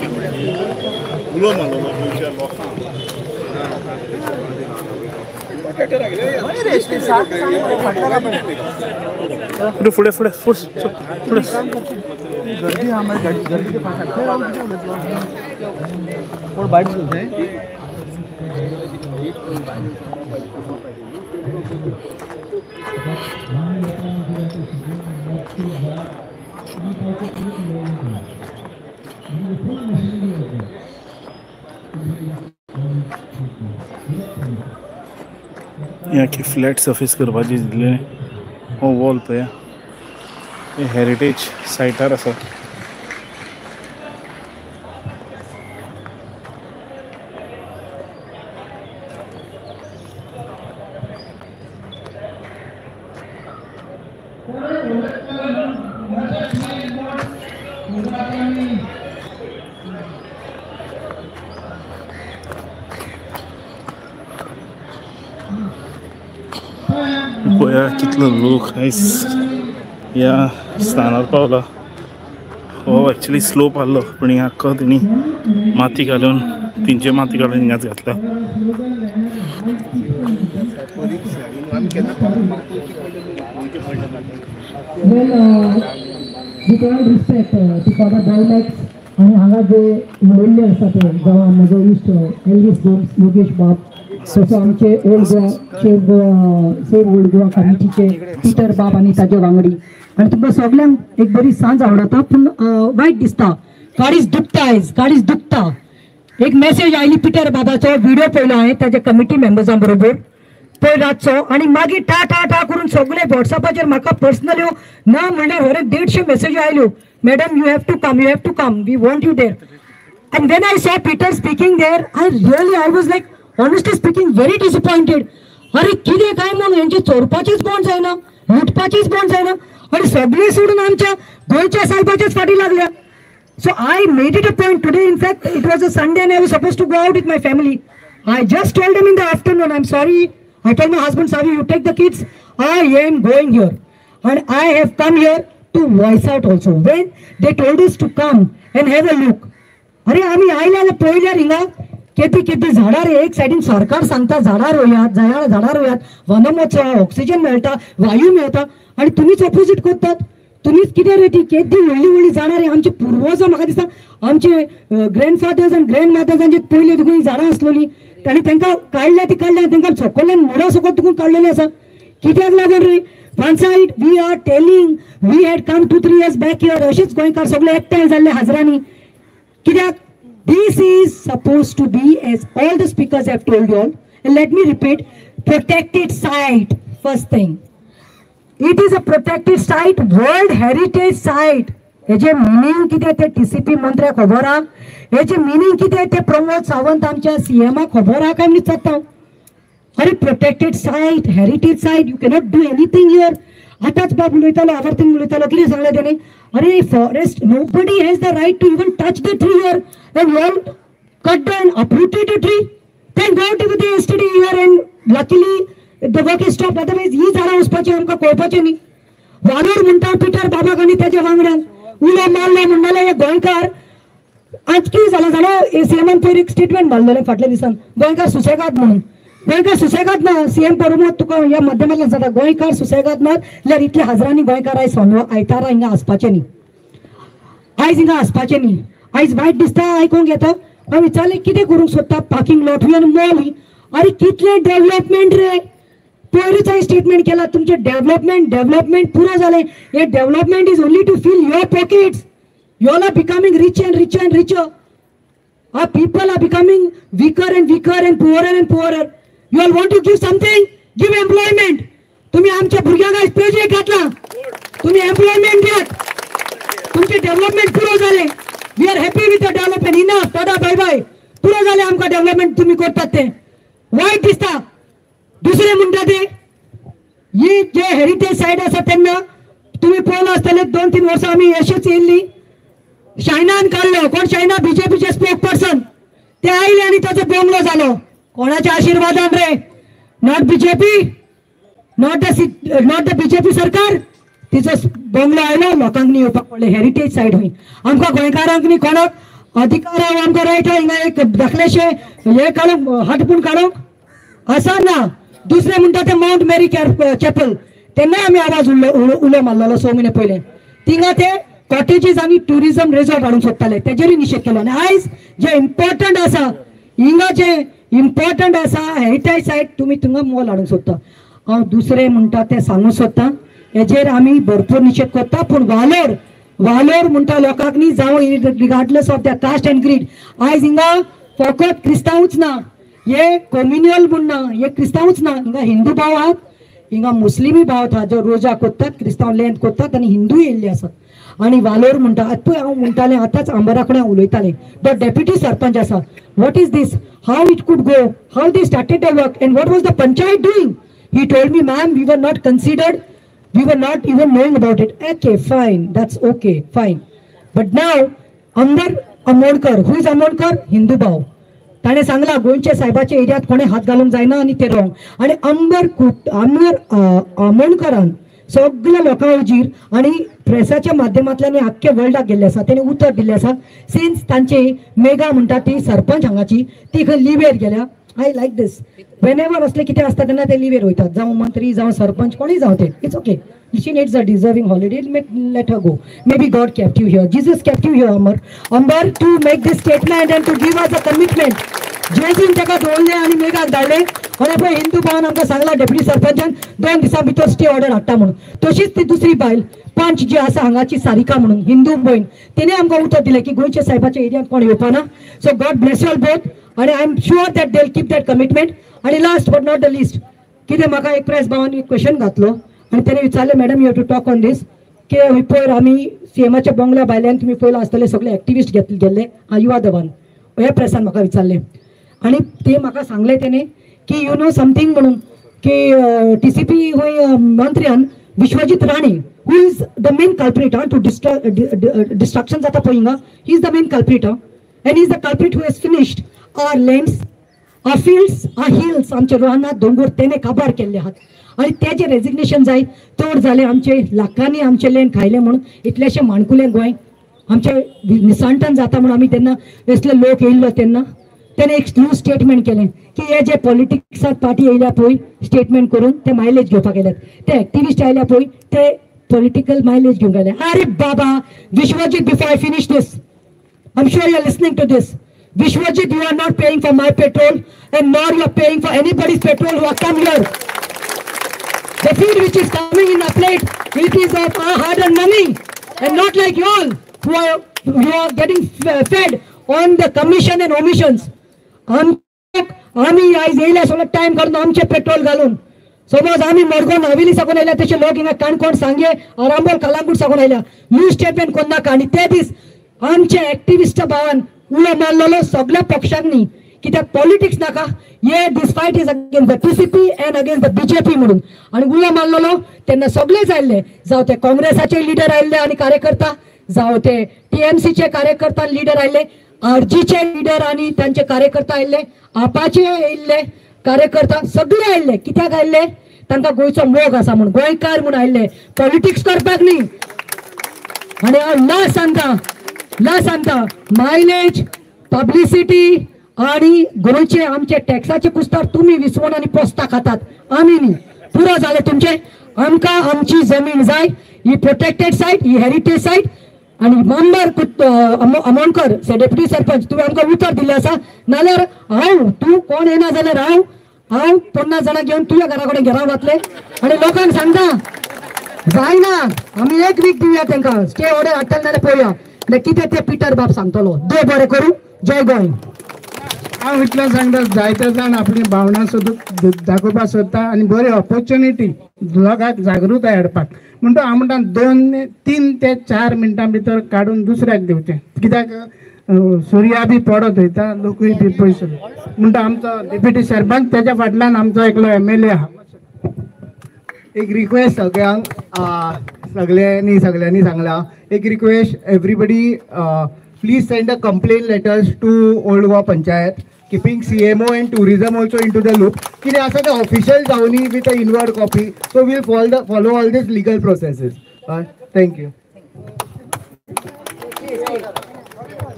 उलो मारलो गोंयच्या लोकांक. फुडें फुडें फुडें गर्दी गर्दी कोण बायट की फ्लॅट सर्फेस करपाची दिसले हो वॉल पळया, हे हेरिटेज सायटार आसा. पळया कितलो लोक आयज ह्या स्थानार पावला. हो एक्चुअली स्लोप आहलो पूण ह्या आख्खो तेणी माती घालून तेंचे माती घालून हिंगाच घातला. With all respect to Father Bolmax आनी हांगा जे उलयल्ले आसा ते जावं म्हजो इश्ट एल्वीस गोम्स, योगेश बाब, तसो आमचे old Goa save old Goa कमिटीचे पिटर बाब आनी ताजे वांगडी आनी तुमकां सगल्यांक एक बरी सांज आवडटा. पूण वायट दिसता, काळीज दुखता आयज, काळीज दुखता. एक मेसेज आयली पिटर बाबाचो, व्हिडिओ पळयलो हांवें ताच्या कमिटी मेंबर्सां बरोबर पयर रातचो, आनी मागीर टा टा टा करून सगळे वॉट्सॅपाचेर म्हाका पर्सनली ना म्हणल्यार वरे 150 मेसेजी आयल्यो, madam you have to come, you have to come, we want you there. And when I saw Peter speaking there, I really, I was like, honestly speaking, very disappointed. अरे कितें काय म्हणून हेंचे चोरपाचेच बोंड जायना, लुटपाचेच बोंड जायना. आनी सगळे सोडून आमच्या गोंयच्या साहेबाच्याच फाटी लागल्या. So I made it a point today. In fact, it was a Sunday and I was supposed to go out with my family. I just told them in the afternoon, I'm sorry. I told my husband, Savi, you take the kids. I am going here. And I have come here to voice out also. When they told us to come and have a look. अरे आम्ही आयले पळयल्यार हिंगा केदी केदी झाडां रे. एक सायडीन सरकार सांगता झाडां रोयात, झाडां रोयात, वनमहोत्सव, ऑक्सिजन मेळटा, वायू मेळटा, आनी तुमीच ऑपोजीट करतात. तुमीच कितें रे ती केदी व्हडली व्हडली झाडां रे. आमचे पुर्वजां म्हाका दिसता आमचे ग्रँडफादर्स आनी ग्रँडमदर्सांचे पयलीं देखून झाडां आसलोली आनी तांकां काडल्या ती काडल्या, तांकां सकयल्यान मुळां सकयल तुकून काडलेली आसा. कित्याक लागून रे? One side we are telling, we had come 2-3 years back here, अशेंच गोंयकार सगळे एकठांय जाल्ले हाजरांनी. कित्याक this is suppose to be, as all the speakers have told you all, and let me repeat, protected site. First thing, it is a protected site, world heritage site. हेजे meaning कितें तें TCP मंत्र्याक खबर आहा, हेजे meaning कितें तें प्रमोद सावंत आमच्या सीएमाक खबर आहा काय विचारता. अरे protected site, heritage site, you cannot do anything here. आतांच बाब उलयतालो, आवर्तीन उलयतालो, कितें सांगलें तेणें? अरे forest, nobody has the right to even touch the tree here, and you all cut down, uprooted the tree. Thank God with the STD here and luckily the work is stop. Otherwise ही झाडां वचपाची आमकां कळपाचें न्ही. वालोर म्हणटा Peter बाबाक आनी तेच्या वांगड्यान उलो मारलो म्हणटाले हे गोंयकार. आज कितें जालां जाणा, सीएमान पयर एक स्टेटमेंट मारलेलें फाटल्या दिसान, गोंयकार सुसेगाद म्हणून. गोंयकार सुसेगाद ना, सीएम प्रमोद तुका ह्या माध्यमांतल्यान जाता, गोंयकार सुसेगाद ना जाल्यार इतले हजारांनी गोंयकार आयज आयतारा हिंगा आसपाचे न्ही, आयज हिंगा आसपाचे न्ही. आयज वायट दिसता आयकूंक येता. हांव विचारलें कितें करूंक सोदता, पार्किंग लॉट हुंय आनी मॉल हुंय. अरे कितलें डेवलपमेंट रे. पयरूच हांवें स्टेटमेंट केला, तुमचें डेवलपमेंट डेवलपमेंट पुरो जालें. हें development is only to fill your pockets. You all are becoming rich and rich and richer. Our people are becoming weaker and weaker and poorer and poorer. You all want to give something? Give employment. तुम्ही आमच्या भुरग्यांक आयज project घातला, तुम्ही employment दियात, तुमचे development पुरो जालें. We are happy with the development, enough, tata bye bye, पुरो जालें आमकां डेव्हलपमेंट तुमी करतात तें. वायट दिसता. दुसरें म्हणटा ते ही जे हेरिटेज सायट आसा तेन्ना तुमी पळोवना आसतले, 2-3 वर्सां आमी अशेंच येयल्ली, शायनान काडलो. कोण शायना? बीजेपीचे spoke person. ते आयले आनी ताचो बंगलो जालो. कोणाच्या आशिर्वादान रे? Not BJP, not the BJP सरकार. तिचो बंगलो आयलो, लोकांक न्ही येवपाक पडलें. हेरिटेज सायट हुंय आमकां गोंयकारांक न्ही कोणाक अधिकार आहा, आमकां रायट आहा हिंगा एक धाकलेशें हें काडूंक, हात पूण काडूंक आसा ना. दुसरें म्हणटा तें मावंट मेरी चॅपल, तेन्नाय आमी आवाज उलो मारलेलो 6 म्हयने पयलें. थिंगा ते कॉटेजीस आनी ट्युरिजम रिजॉर्ट हाडूंक सोदताले, तेजेरूय निशेध केलो. आनी आयज जें इम्पॉर्टंट आसा हिंगा, जें इम्पॉर्टंट आसा हेरिटेज सायट, तुमी थिंगा मॉल हाडूंक सोदता. हांव दुसरें म्हणटा तें सांगूंक सोदता, हेजेर आमी भरपूर निशेध करता. पूण वालोर वालोर म्हणटा लोकांक न्ही, जावं regardless of the caste and creed. आयज हिंगा फकत क्रिस्तांवूच ना, हे कम्युनियल म्हूण ना, हे क्रिस्तांवूच ना, हिंगा हिंदू भाव आहात, हिंगा मुस्लिमी भाव आहात जो रोजा करतात, क्रिस्तांव लेंत करतात आनी हिंदूय येयल्ले आसात. आनी वालोर म्हणटा आतां हांव म्हणटालें, आतांच आंबरा कडेन उलयतालें, the deputy sarpanch आसा, what is this, how it could go, how they started the work and what was the panchayat doing. He told me, ma'am, we were not considered, we were not even knowing about it. Okay, fine, that's okay, fine. But now Ambar Amonkar, who is Amonkar? Hindu भाव. ताणें सांगलां गोंयच्या सायबाच्या एरियात कोणें हात घालूंक जायना आनी ते रॉंग. आनी अंबर आमोणकरान सगळ्या लोकां हुजीर आनी प्रेसाच्या माध्यमांतल्यान आख्ख्या वर्ल्डाक गेल्लें आसा, तेणें उतर दिल्लें आसा. सिन्स तांची मेघा म्हणटा ती सरपंच हांगाची, ती खंय लिवेर गेल्या. I like this. Whenever असलें कितें आसता तेन्ना ते लिवेर वयतात, जावं मंत्री जावं सरपंच कोणूय जावं ते, it's okay. She needs a deserving holiday, let her go. Maybe God kept you here, Jesus kept you here, Amar. Ambar, to make this statement and to give us a commitment. जेजून ताका दवरलें आनी मेघाक धाडलें. आनी पळय हिंदू भावान आमकां सांगलां डेप्युटी सरपंचान 2 दिसां भितर स्टे ऑर्डर हाडटा म्हणून. तशीच ती दुसरी बायल पंच जी आसा हांगाची सारिका म्हणून हिंदू भयण, तिणें आमकां उतर दिलें की गोंयच्या सायबाच्या एरियांत कोण येवपाना. So God bless you all both आनी I am sure that they will keep that commitment. आनी last but not the least, कितें म्हाका एक प्रेस भावान एक क्वेश्चन घातलो आनी तेणें विचारलें, madam you have to talk on this, की पयर आमी सीएमाच्या बंगल्या भायल्यान तुमी पयलां आसतले सगळे एक्टिविस्ट गेल्ले, you are the one, ह्या प्रेसान म्हाका विचारलें. आनी ते म्हाका सांगलें तेणें की you know something म्हणून की टीसीपी खंय मंत्र्यान Vishwajit Rane who is the main culprit to destruction जाता पळय हिंगा, he is the main culprit and is the culprit who has finished our lands, our fields, our hills. आमचे रानां दोंगर तेणे काबार केल्ले आहात आनी तेजें रेजिग्नेशन जाय. चड जालें आमचे लाखांनी आमचे लँड खायले म्हणून इतलेशे माणकुलें गोंय आमचे निसंटन जाता म्हणून आमी तेन्ना असले लोक येयल्लो तेन्ना तेणे एक न्यू स्टेटमेंट केलें की हे जे पॉलिटिक्सात पार्टी येयल्या पळय स्टेटमेंट करून ते मायलेज घेवपाक आयल्यात, ते एक्टिविस्ट आयल्या पळय ते पॉलिटिकल मायलेज घेवंक आयले. अरे बाबा Vishwajit, before I finish this, I am sure you are listening to this. Vishwajit, you are not paying for my petrol and nor you are paying for anybody's petrol who are come here. The food which is coming in a plate, it is of our hard-earned money and not like you all who are getting fed on the commission and omissions. आमी आयज येयल्या सगळो time काडून आमचे petrol घालून, समज आमी मडगांव नावेली साकून आयल्या, तशे लोक हिंगा काणकोण सांगे आरांबोल कलांगूट साकून आयल्या. न्यू स्टेटमेंट कोन्नाका. आनी ते दीस आमचे एक्टिविस्ट भावान उलो मारलेलो सगळ्या पक्षांनी कित्याक पॉलिटिक्स नाका, हे this fight is against the TCP and against the BJP म्हणून. आनी उलो मारलेलो तेन्ना सगळेच आयिल्ले, जावं ते काँग्रेसाचे लिडर आयिल्ले आनी कार्यकर्ता, जावं ते टीएमसीचे कार्यकर्ता लिडर आयिल्ले, आरजीचे लिडर आनी तांचे कार्यकर्ता आयिल्ले, आपाचे येयल्ले कार्यकर्ता, सगळे आयिल्ले. कित्याक आयिल्ले? तांकां गोंयचो मोग आसा म्हूण, गोंयकार म्हूण आयिल्ले, पॉलिटिक्स करपाक न्ही. आनी हांव लास्ट सांगता, लास्ट सांगता, मायलेज, पब्लिसिटी आनी गोंयचे आमचे टॅक्साचे कुस्तार तुमी विसवण आनी पोस्तां खातात, आमी न्ही. पुरो जालें तुमचें. आमकां आमची जमीन जाय, ही प्रोटेक्टेड सायट, ही हेरिटेज सायट. आनी मामदार आमोणकर डेप्युटी सरपंच, तुवें आमकां उतर दिल्लें आसा, नाल्यार हांव तूं कोण येना जाल्यार हांव हांव 50 जाणां घेवन तुज्या घरा कडेन घेराव घातले आनी लोकांक सांगता जायना, आमी एक वीक दिवया तांकां, स्टे ऑर्डर हाडटले नाल्यार पळोवया कितें तें पिटर बाब सांगतलो. देव बरें करूं, जय गोंय. हांव इतलें सांगता, जायते जाण आपली भावना सोदून दाखोवपाक सोदता आनी बरी ऑपॉर्च्युनिटी लोकांक जागृताय हाडपाक. म्हणटा हांव म्हणटा 2, 3 ते 4 मिनटां भितर काडून दुसऱ्याक दिवचें, कित्याक सुर्या बी पडत वयता, लोकूय बी पयस. म्हणटा आमचो डेप्युटी सरपंच, तेज्या फाटल्यान आमचो एकलो MLA आहा. एक रिक्वेस्ट सगळ्यांक, सगळ्यांनी सगळ्यांनी सांगला एक request, everybody please send a complaint letters to Old Goa Panchayat, keeping CMO and tourism also into the loop. कितें आसा तें official जावनी with a inward copy, so we'll follow all these legal processes. Thank you.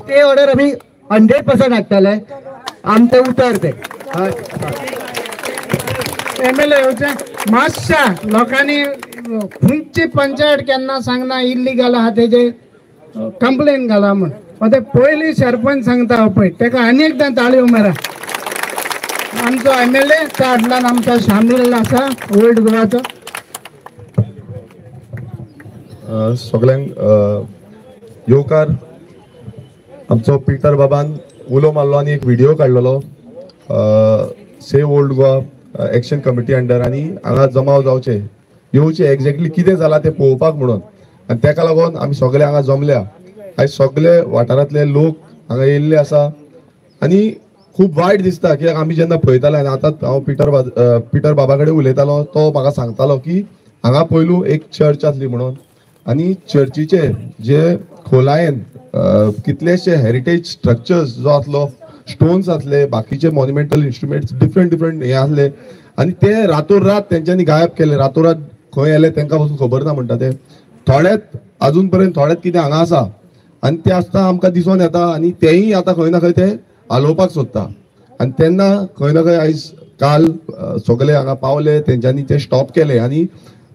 Stay order आमी 100% हाडटले, आमचें उतर तें. MLA येवचें मातशा लोकांनी खंयची पंचायत केन्ना सांगना इल्लीगल आहा तेजे कंप्लेन घाला म्हूण. आतां पयलीं सरपंच सांगता पळय, तेका आनी एकदां ताळयो मारा. आमचो MLA त्या हाडल्यान आमचो शामील आसा ओल्ड गोवाचो. सगळ्यांक येवकार. आमचो पिटर बाबान उलो मारलो आनी एक व्हिडिओ काडलेलो save old Goa action committee under, आनी हांगा जमाव जावचे येवचे एक्झॅक्टली कितें जालां तें पळोवपाक म्हणून. आनी तेका लागून आमी सगळे हांगा जमल्या. आयज सगळे वाठारांतले लोक हांगा येयल्ले आसा आनी खूब वायट दिसता कित्याक आमी जेन्ना पळयताले आनी आतां हांव पिटर बाबा कडेन उलयतालो, तो म्हाका सांगतालो की हांगा पयलू एक चर्च आसली म्हणून, आनी चर्चीचे जे खोलायेन कितलेशे हेरिटेज स्ट्रक्चर्स जो आसलो, स्टोन्स आसले, बाकीचे मॉन्युमेंटल इन्स्ट्रुमेंट्स डिफरंट डिफरंट हे आसले आनी ते रातोरात तेंच्यांनी गायब केले. रातोरात खंय येले तेंकां पसून खबर ना म्हणटा ते. थोडेच अजून पर्यंत थोडेच कितें हांगा आसा आनी ते आसता आमकां दिसून येता आनी तेय आतां खंय ना खंय ते हालोवपाक सोदता. आनी तेन्ना खंय ना खंय आयज काल सगळे हांगा पावले, तेंच्यांनी ते स्टॉप केले आनी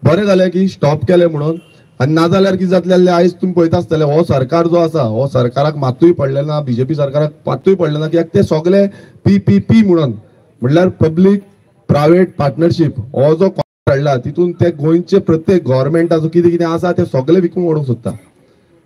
बरें जालें की स्टॉप केलें म्हणून. आनी नाजाल्यार कितें जातलें जाल्यार आयज तुमी पळयता आसतले हो सरकार जो आसा हो सरकाराक मात्तूय पडलें ना, बीजेपी सरकाराक मात्तूय पडलें ना, कित्याक ते सगळे PPP म्हणून म्हणल्यार पब्लीक प्रायवेट पार्टनरशीप हो जो हाडला तितून ते गोंयचे प्रत्येक गव्हर्मेंटाचो कितें कितें आसा ते सगळे विकून उडोवंक सोदता,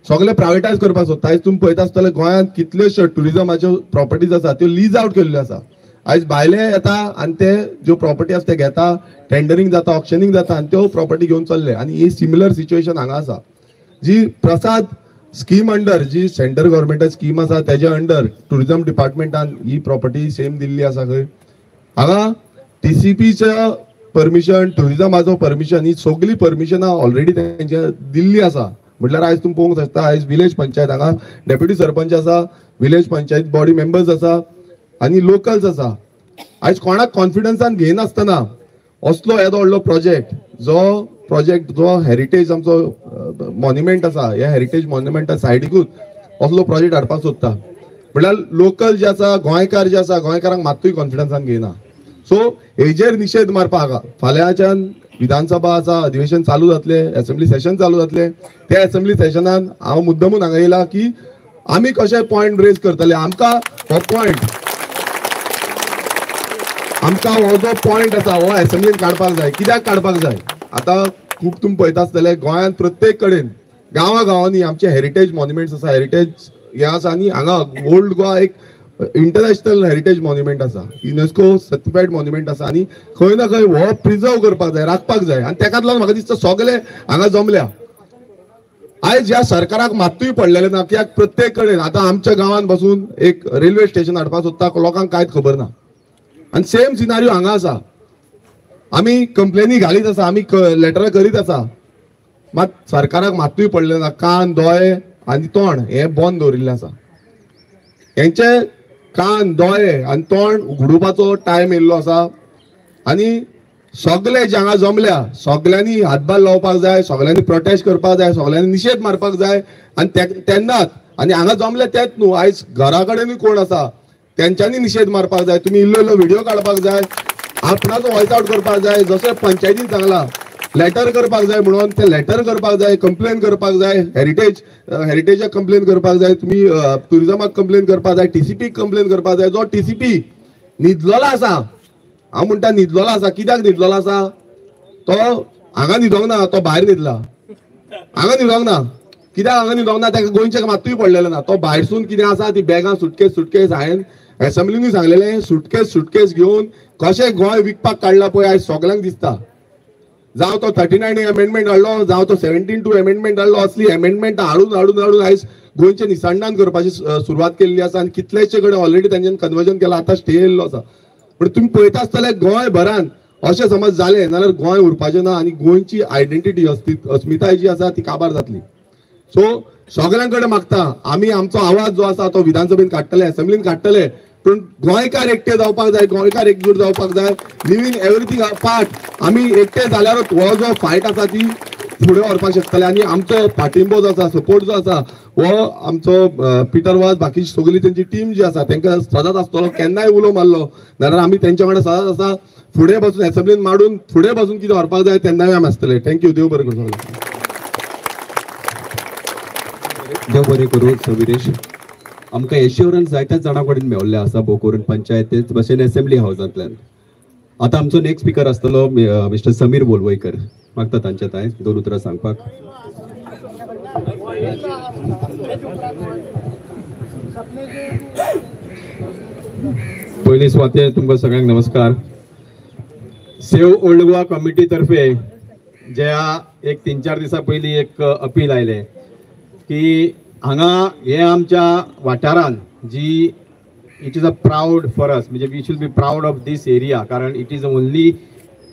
सगळे प्रायवेटायज करपाक सोदता. आयज तुमी पळयता आसतले गोंयांत कितल्योश्यो ट्युरिजमाच्यो प्रॉपर्टीज आसा त्यो लीज आवट केल्ल्यो आसा. आयज भायले येता आनी ते ज्यो प्रॉपर्टी आसा ते घेता, टेंडरींग जाता, ऑक्शनींग जाता आनी त्यो प्रॉपर्टी घेवन चल्ले. आनी ही सिमिलर सिच्युएशन हांगा आसा. जी प्रसाद स्कीम अंडर जी सेंट्रल गव्हर्मेंटाची स्कीम आसा तेज्या अंडर ट्युरिजम डिपार्टमेंटान ही प्रॉपर्टी सेम दिल्ली आसा. खंय हांगा TCPच्या परमिशन, टुरिजमाचो परमिशन, ही सगळी परमिशनां ऑलरेडी तेंच्या दिल्ली आसा. म्हटल्यार आयज तुमी पळोवंक शकता, आयज विलेज पंचायत हांगा डेप्युटी सरपंच आसा, विलेज पंचायत बॉडी मेंबर्स आसा आनी लोकल्स आसा. आयज कोणाक कॉन्फिडन्सान घेयनासतना असलो येदो व्हडलो प्रोजेक्ट, जो प्रोजेक्ट जो हेरिटेज आमचो मॉन्युमेंट आसा, ह्या हेरिटेज मॉन्युमेंटा सायडीकूच असलो प्रोजेक्ट हाडपाक सोदता. म्हटल्यार लोकल जे आसा, गोंयकार जे आसा, गोंयकारांक मात्तूय कॉन्फिडन्सान घेयना. सो हेजेर निशेध मारपाक फाल्यांच्यान विधानसभा आसा, अधिवेशन चालू जातलें, एसेंब्ली सेशन चालू जातलें. त्या एसेंब्ली सेशनान हांव मुद्दमून हांगा येयला की आमी कशे पॉयंट रेज करतले. आमकां हो पॉयंट, आमकां हो जो पॉयंट आसा हो एसेंब्लीन काडपाक जाय. कित्याक काडपाक जाय? आतां खूब तुमी पळयता आसतले, गोंयांत प्रत्येक कडेन गांवा गांवांनी आमचे हेरिटेज मॉन्युमेंट्स आसा, हेरिटेज हें आसा आनी हांगा ओल्ड गोवा एक इंटरनॅशनल हेरिटेज मॉन्युमेंट आसा, युनेस्को सर्टिफायड मॉन्युमेंट आसा आनी खंय ना खंय हो प्रिजर्व करपाक जाय, राखपाक जाय. आनी तेकाच लागून म्हाका दिसता सगळे हांगा जमल्या. आयज ह्या सरकाराक मात्तूय पडलेलें ना कित्याक प्रत्येक कडेन आतां आमच्या गांवांत बसून एक रेल्वे स्टेशन हाडपाक सोदता, लोकांक कांयच खबर ना. आनी सेम सिनारियो हांगा आसा. आमी कंप्लेनी घालीत आसा, आमी लेटरां करीत आसा, मात सरकाराक मात्तूय पडलें ना. कान, दोळे आनी तोंड हें बंद दवरिल्लें आसा. हेंचे कान, दोळे आनी तोंड उगडुपाचो टायम येयल्लो आसा आनी सगळे जे हांगा जमल्या सगळ्यांनी हातभार लावपाक जाय, सगळ्यांनी प्रोटेस्ट करपाक जाय, सगळ्यांनी निशेध मारपाक जाय. आनी तेन्नाच आनी हांगा जमले तेच न्हू, आयज घरा कडेनूय कोण आसा तेंच्यांनी निशेध मारपाक जाय. तुमी इल्लो इल्लो व्हिडियो काडपाक जाय, आपणाचो वॉयस आवट करपाक जाय. जशें पंचायतीन सांगलां लेटर करपाक जाय म्हणून ते लेटर करपाक जाय, कंप्लेन करपाक जाय, हेरिटेजाक कंप्लेन करपाक जाय, तुमी टुरिजमाक कंप्लेन करपाक जाय, टीसीपीक कंप्लेन करपाक जाय. जो टीसीपी न्हिदलेलो आसा, हांव म्हणटा न्हिदलेलो आसा. कित्याक न्हिदलेलो आसा? तो हांगा न्हिदोंक ना, तो भायर न्हिदला. हांगा न्हिदोंक ना. कित्याक हांगा न्हिदोंक ना? ताका गोंयच्याक मात्तूय पडलेलें ना. तो भायरसून कितें आसा ती बॅगां, सुटकेस सुटकेस, हांवें एसेंब्लीनूय सांगलेलें, सुटकेस सुटकेस घेवन कशें गोंय विकपाक काडला पळय आयज सगल्यांक दिसता. जावं तो 39 अमेंडमेंट हाडलो, जावं तो 17(2) अमेंडमेंट हाडलो, असली अमेंडमेंट हाडून हाडून हाडून आयज गोंयचें निसंडान करपाची सुरवात केल्ली आसा आनी कितलेशे कडेन ऑलरेडी तेंच्यान कन्वर्जन केलां, आतां स्टे येयल्लो आसा. पूण तुमी पळयता आसतले गोंयभरान अशें समज जालें नाल्यार गोंय उरपाचें ना आनी गोंयची आयडेंटिटी, अस्मिताय जी आसा ती काबार जातली. सो सगळ्यां कडेन मागता आमी आमचो आवाज जो आसा तो विधानसभेन काडटले, एसेंब्लीन काडटले, पूण गोंयकार एकटे जावपाक जाय, गोंयकार एकजूट जावपाक जाय. लिव्हिंग एवरीथींग पार्ट आमी एकटे जाल्यारूच हो जो फायट आसा ती फुडें व्हरपाक शकतले. आनी आमचो पाठिंबो जो आसा, सपोर्ट जो आसा, हो आमचो पिटर वाज, बाकी सगळी तेंची टीम जी आसा तेंकां सदांच आसतलो. केन्नाय उलो मारलो नाल्यार आमी तेंच्या वांगडा सदांच आसा. फुडें बसून एसेंब्लीन मांडून फुडें बसून कितें व्हरपाक जाय तेन्नाय आमी आसतले. Thank you. देव बरें करूं. देव बरें करूं सविरेश. आमकां एश्योरन्स जायत्याच जाणां कडेन मेवल्ले आसा, भोव करून पंचायतीच भशेन एसेंब्ली हावजांतल्यान. आतां आमचो नेक्स्ट स्पिकर आसतलो मिस्टर समीर वोलवयकर. मागता तांच्या तांय दोन उतरां सांगपाक. पयली सुवातेर तुमकां सगळ्यांक नमस्कार. सेव ओल्ड गोवा कमिटी तर्फे ज्या एक 3-4 दिसां पयलीं एक अपील आयलें की हांगा हे आमच्या वाठारान जी it is a proud for us, म्हणजे we should be proud of this area, कारण it is only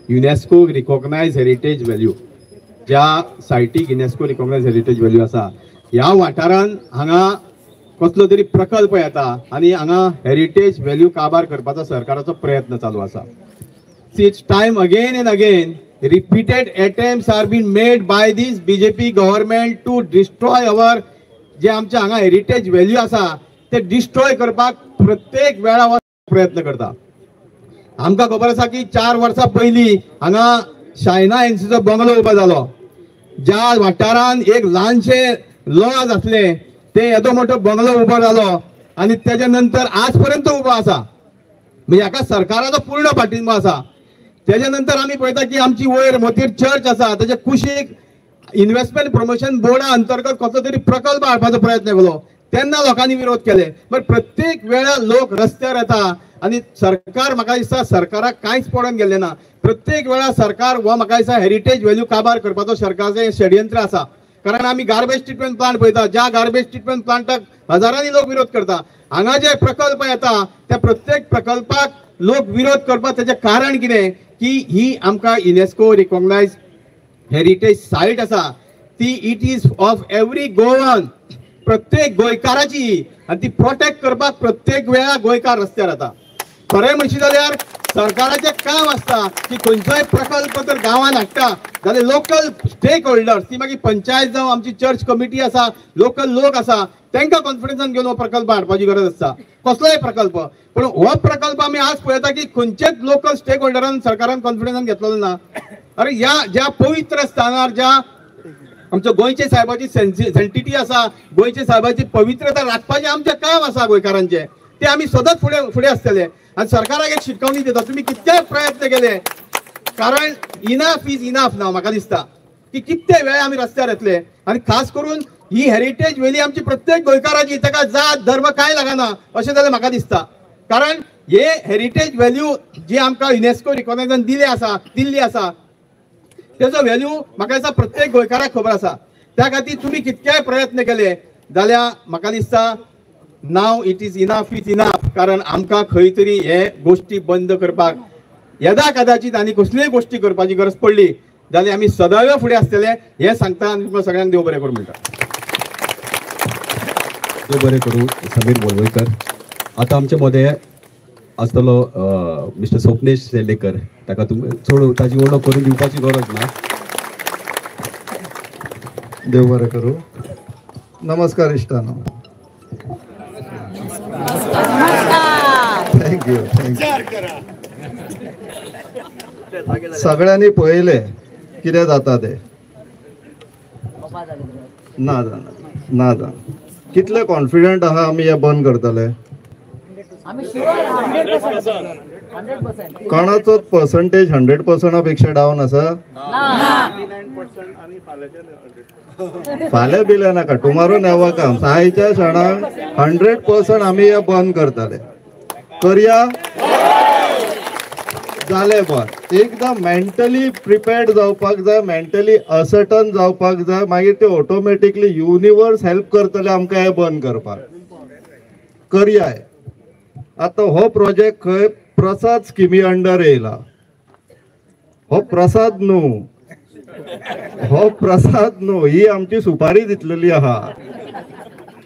UNESCO recognise heritage value. ज्या सायटीक युनेस्को रिकॉग्नायज हेरिटेज व्हॅल्यू आसा, ह्या वाठारान हांगा कसलो तरी प्रकल्प येता आनी हांगा हेरिटेज व्हॅल्यू काबार करपाचो सरकाराचो प्रयत्न चालू आसा. It's time again and again repeated attempts are been made by this BJP government to destroy our जे आमच्या हांगा हेरिटेज व्हॅल्यू आसा ते डिस्ट्रॉय करपाक प्रत्येक वेळा हो प्रयत्न करता. आमकां खबर आसा की 4 वर्सां पयलीं हांगा शायना एनसीचो बंगलो उबो जालो, ज्या वाठारान एक ल्हानशें लॉज आसलें ते येदो मोठो बंगलो उबो जालो आनी तेच्या नंतर आज पर्यंत उबो आसा. म्हणजे हाका सरकाराचो पूर्ण पाठिंबो आसा. तेच्या नंतर आमी पळयता की आमची वयर मोतीर चर्च आसा, तेच्या कुशीक इन्व्हेस्टमेंट प्रमोशन बोर्डा अंतर्गत कसलो तरी प्रकल्प हाडपाचो प्रयत्न केलो, तेन्ना लोकांनी विरोध केले. बट प्रत्येक वेळा लोक रस्त्यार येता आनी सरकार म्हाका दिसता सरकाराक कांयच पडोन गेल्लें ना. प्रत्येक वेळा सरकार हो म्हाका दिसता हेरिटेज व्हॅल्यू काबार करपाचो सरकारचें षडयंत्र आसा. कारण आमी गार्बेज ट्रिटमेंट प्लांट पळयता, ज्या गार्बेज ट्रिटमेंट प्लांटाक हजारांनी लोक विरोध करता. हांगा जे प्रकल्प येता त्या प्रत्येक प्रकल्पाक लोक विरोध करपाक तेचें कारण कितें की ही आमकां युनेस्को रिकॉग्नायज हेरिटेज सायट आसा ती it is of every Goan, प्रत्येक गोंयकाराची, आनी ती प्रोटेक्ट करपाक प्रत्येक वेळा गोंयकार रस्त्यार येता. खरें म्हणशी जाल्यार सरकाराचें काम आसता की खंयचोय प्रकल्प जर गांवांत हाडटा जाल्यार लोकल स्टेक होल्डर्स, ती मागीर पंचायत जावं आमची चर्च कमिटी आसा, लोकल लोक आसा, तांकां कॉन्फिडन्सान घेवन हो प्रकल्प हाडपाची गरज आसता, कसलोय प्रकल्प. पूण हो प्रकल्प आमी आज पळयता की खंयचेच लोकल स्टेक होल्डरान सरकारान कॉन्फिडन्सान घेतलेलो ना. अरे ह्या ज्या पवित्र स्थानार ज्या आमच्या गोंयचे साहेबाची सेंटिटी आसा, गोंयचे साहेबाची पवित्रता राखपाचें आमचें काम आसा गोंयकारांचें, ते आमी सदांच फुडें फुडें आसतले. आनी सरकाराक एक शिटकावणी दिता, तुमी कितकेय प्रयत्न केले, कारण इनाफ is enough ना. म्हाका दिसता की कितके वेळ आमी रस्त्यार येतले आनी खास करून ही हेरिटेज वेली आमची प्रत्येक गोंयकाराची, ताका जात धर्म कांय लागना अशें जाल्यार म्हाका दिसता. कारण हे हेरिटेज व्हॅल्यू जी आमकां युनेस्को रिकॉग्नायजान दिली आसा, दिल्ली आसा, तेजो व्हॅल्यू म्हाका दिसता प्रत्येक गोंयकाराक खबर आसा. त्या खातीर तुमी कितकेय प्रयत्न केले जाल्यार म्हाका दिसता now it is enough is enough. कारण आमकां खंय तरी हे गोश्टी बंद करपाक येदा कदाचित आनी कसलीय गोश्टी करपाची गरज पडली जाल्यार आमी सदैव फुडें आसतले हें सांगता आनी तुमकां सगळ्यांक देव बरें करूं म्हणटा. देव बरें करूं समीर वळवयकर. आतां आमचे मदें आसतलो मिस्टर स्वप्नेश शेल्डेकर, ताका तुमी चड ताजी वळख करून दिवपाची गरज ना. देव बरें करूं. नमस्कार इश्टानो. Thank you thank you. सगळ्यांनी पळयलें कितें जाता तें. ना जाणा ना जाणा कितले कॉन्फिडंट आहा आमी हें बंद करतले. कोणाचोच पर्संटेज 100% पेक्षा डावन आसा? फाल्यां बिल्या नाका, टुमारो नेवा काम. आयच्या क्षणाक 100% आमी हें बंद करतले. करया जालें बंद. एकदां मेंटली प्रिपेर्ड जावपाक जाय, मेंटली असर्टन जावपाक जाय, मागीर ते ऑटोमॅटिकली युनिवर्स हेल्प करतले आमकां हें बंद करपाक. करया. आतां हो प्रोजेक्ट खंय प्रसाद स्किमी अंडर येयला. हो प्रसाद न्हू, हो प्रसाद न्हू, ही आमची सुपारी दितलेली आहा.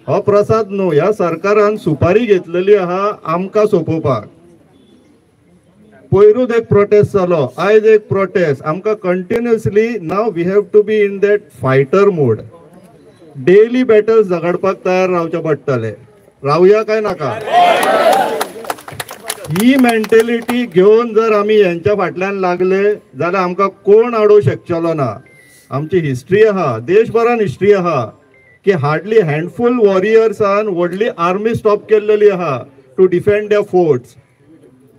हो प्रसाद न्हू, ह्या सरकारान सुपारी घेतलेली आहा आमकां सोंपोवपाक. पयरूच एक प्रोटेस्ट जालो, आयज एक प्रोटेस्ट. आमकां continuously now we have to be in that fighter mode. Daily battles झगडपाक तयार रावचें पडटलें. रावया काय नाका? ही मेंटेलिटी घेवन जर आमी हेंच्या फाटल्यान लागले जाल्यार आमकां कोण आडोवंक शकचलो ना. आमची हिस्ट्री आहा, देशभरान हिस्ट्री आहा की हार्डली हँडफूल वॉरियर्सान व्हडली आर्मी स्टॉप केल्लेली आहा टू डिफेंड there forts.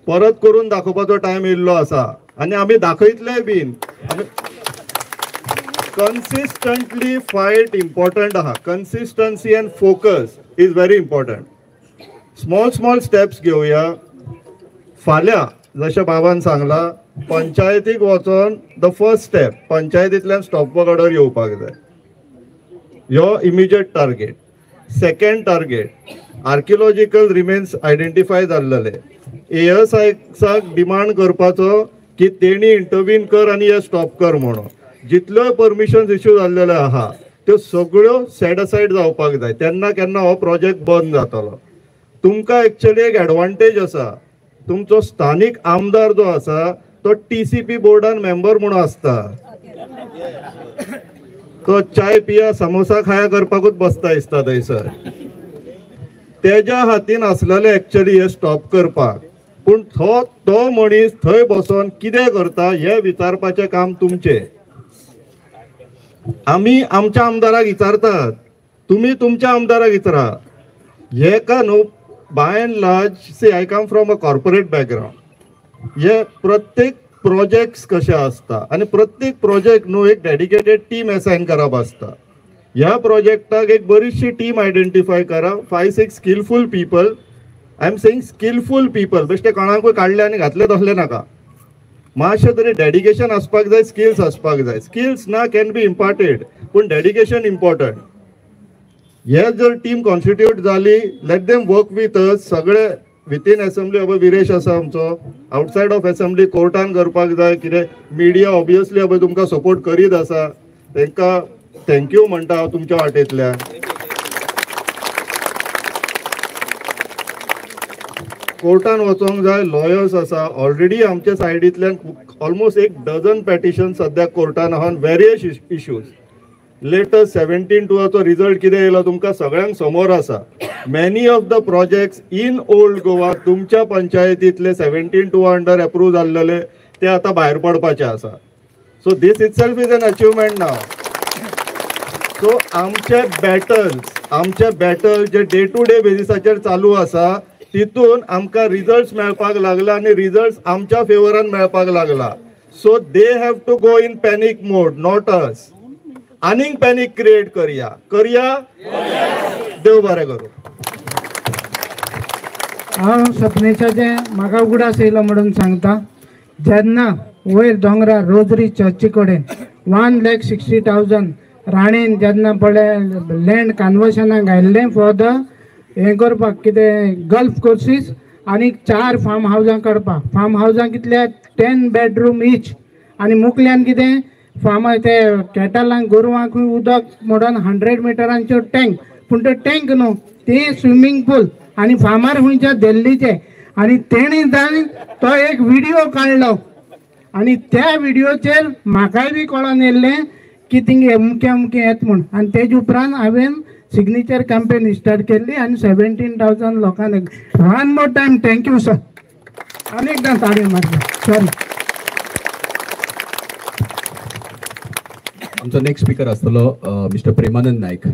परत करून दाखोवपाचो टायम येयल्लो आसा आनी आमी दाखयतलेय बीन. आमी कन्सिस्टंटली फायट इम्पॉर्टंट आहा. Consistency and focus is very important. Small small steps घेवया. फाल्यां जशें बाबान सांगलां, पंचायतीक वचोन the first step, पंचायतींतल्यान स्टॉप वर्क ऑर्डर येवपाक जाय. ह्यो immediate target. Second target, archaeological remains identify जाल्लेले एएसआयक डिमांड करपाचो की तेणी इंटरवीन कर आनी हे स्टॉप कर म्हणून. जितल्यो परमिशन्स इश्यू जाल्लेले आहा त्यो सगळ्यो सेट असायड जावपाक जाय. तेन्ना केन्ना हो प्रोजेक्ट बंद जातलो. तुमकां एक्चुअली एक एडवांटेज आसा, तुमचो स्थानीक आमदार जो आसा तो TCP बोर्डान मेंबर म्हणून आसता. तो चाय पिया समोसा खाया करपाकूच बसता दिसता थंयसर. तेज्या हातीन आसलेले एक्चुअली हे स्टॉप करपाक. पूण तो मनीस थंय बसोन कितें करता हें विचारपाचें काम तुमचें. आमी आमच्या आमदाराक विचारतात, तुमी तुमच्या आमदाराक विचारा. हे का न्हू, by and large, see I come from a corporate background. हे प्रत्येक प्रोजेक्ट्स कशे आसता आनी प्रत्येक प्रोजेक्ट न्हू एक डेडिकेटेड टीम असायन करप आसता. ह्या प्रोजेक्टाक एक बरीचशी टीम आयडेंटिफाय करा, 5-6 skilful people. I am saying skilful people, बेश्टे कोणाकूय काडले आनी घातले तसले नाका. मातशें तरी डेडिकेशन आसपाक जाय, स्किल्स आसपाक जाय. स्किल्स ना can be imparted, पूण डेडिकेशन इम्पॉर्टंट. हे जर टीम कॉन्स्टिट्यूट जाली, let them work with us. सगळे विथीन एसेंब्ली अभय विरेश आसा आमचो, आउटसायड ऑफ एसेंब्ली कोर्टान करपाक जाय कितें. मिडिया ऑब्वियसली अभय तुमकां सपोर्ट करीत आसा, तांकां thank you म्हणटा हांव तुमच्या वाटेंतल्यान. कोर्टान वचोंक जाय, लॉयर्स आसा ऑलरेडी आमच्या सायडींतल्यान ऑलमोस्ट 1 डझन पेटिशन सद्याक कोर्टान आहा on various issues. Latest 17(2) result कितें येयलो तुमकां सगळ्यांक समोर आसा. Many of the projects in old Goa तुमच्या पंचायतींतले 17(2) अंडर एप्रूव जाल्लेले ते आतां भायर पडपाचे आसा. So this itself is an achievement now. So आमचे बॅटल्स जे डे टू डे बेजिसाचेर चालू आसा तितून आमकां रिजल्ट्स मेळपाक लागला आनी रिजल्ट्स आमच्या फेवरान मेळपाक लागला. So they have to go in panic mode, not us. आनीक पॅनीक क्रिएट करया करया, देव बरें करूं. हांव सपनेशाचें म्हाका उगडास येयलो म्हणून सांगता, जेन्ना वयर दोंगरार रोजरी चर्ची कडेन 1,60,000 राणेन जेन्ना पळय लँड कन्वर्शनाक घायल्लें फॉर the हें करपाक कितें गल्फ कोर्सीस आनी 4 फार्म हावजां करपाक. फार्म हावजां कितले 10 बेडरूम इच आनी मुकल्यान कितें फार्म ते कॅटलांक गोरवांकूय उदक म्हणून 100 मिटरांच्यो टँक, पूण त्यो टँक न्हू ती स्विमींग पूल आनी फार्मार खंयच्या दिल्लीचे. आनी तेणी जावन तो एक विडियो काडलो आनी त्या विडियोचेर म्हाकाय बी कळोन येयल्लें की थिंग अमकें अमकें येत म्हूण. आनी तेजे उपरांत हांवें सिग्नेचर कॅम्पेन स्टार्ट केल्ली आनी 17,000 लोकांक. One more time thank you sir, आनी एकदां ताळयो मारता. सॉरी. आमचो नेक्स्ट स्पीकर आसतलो मिस्टर प्रेमानंद नायक.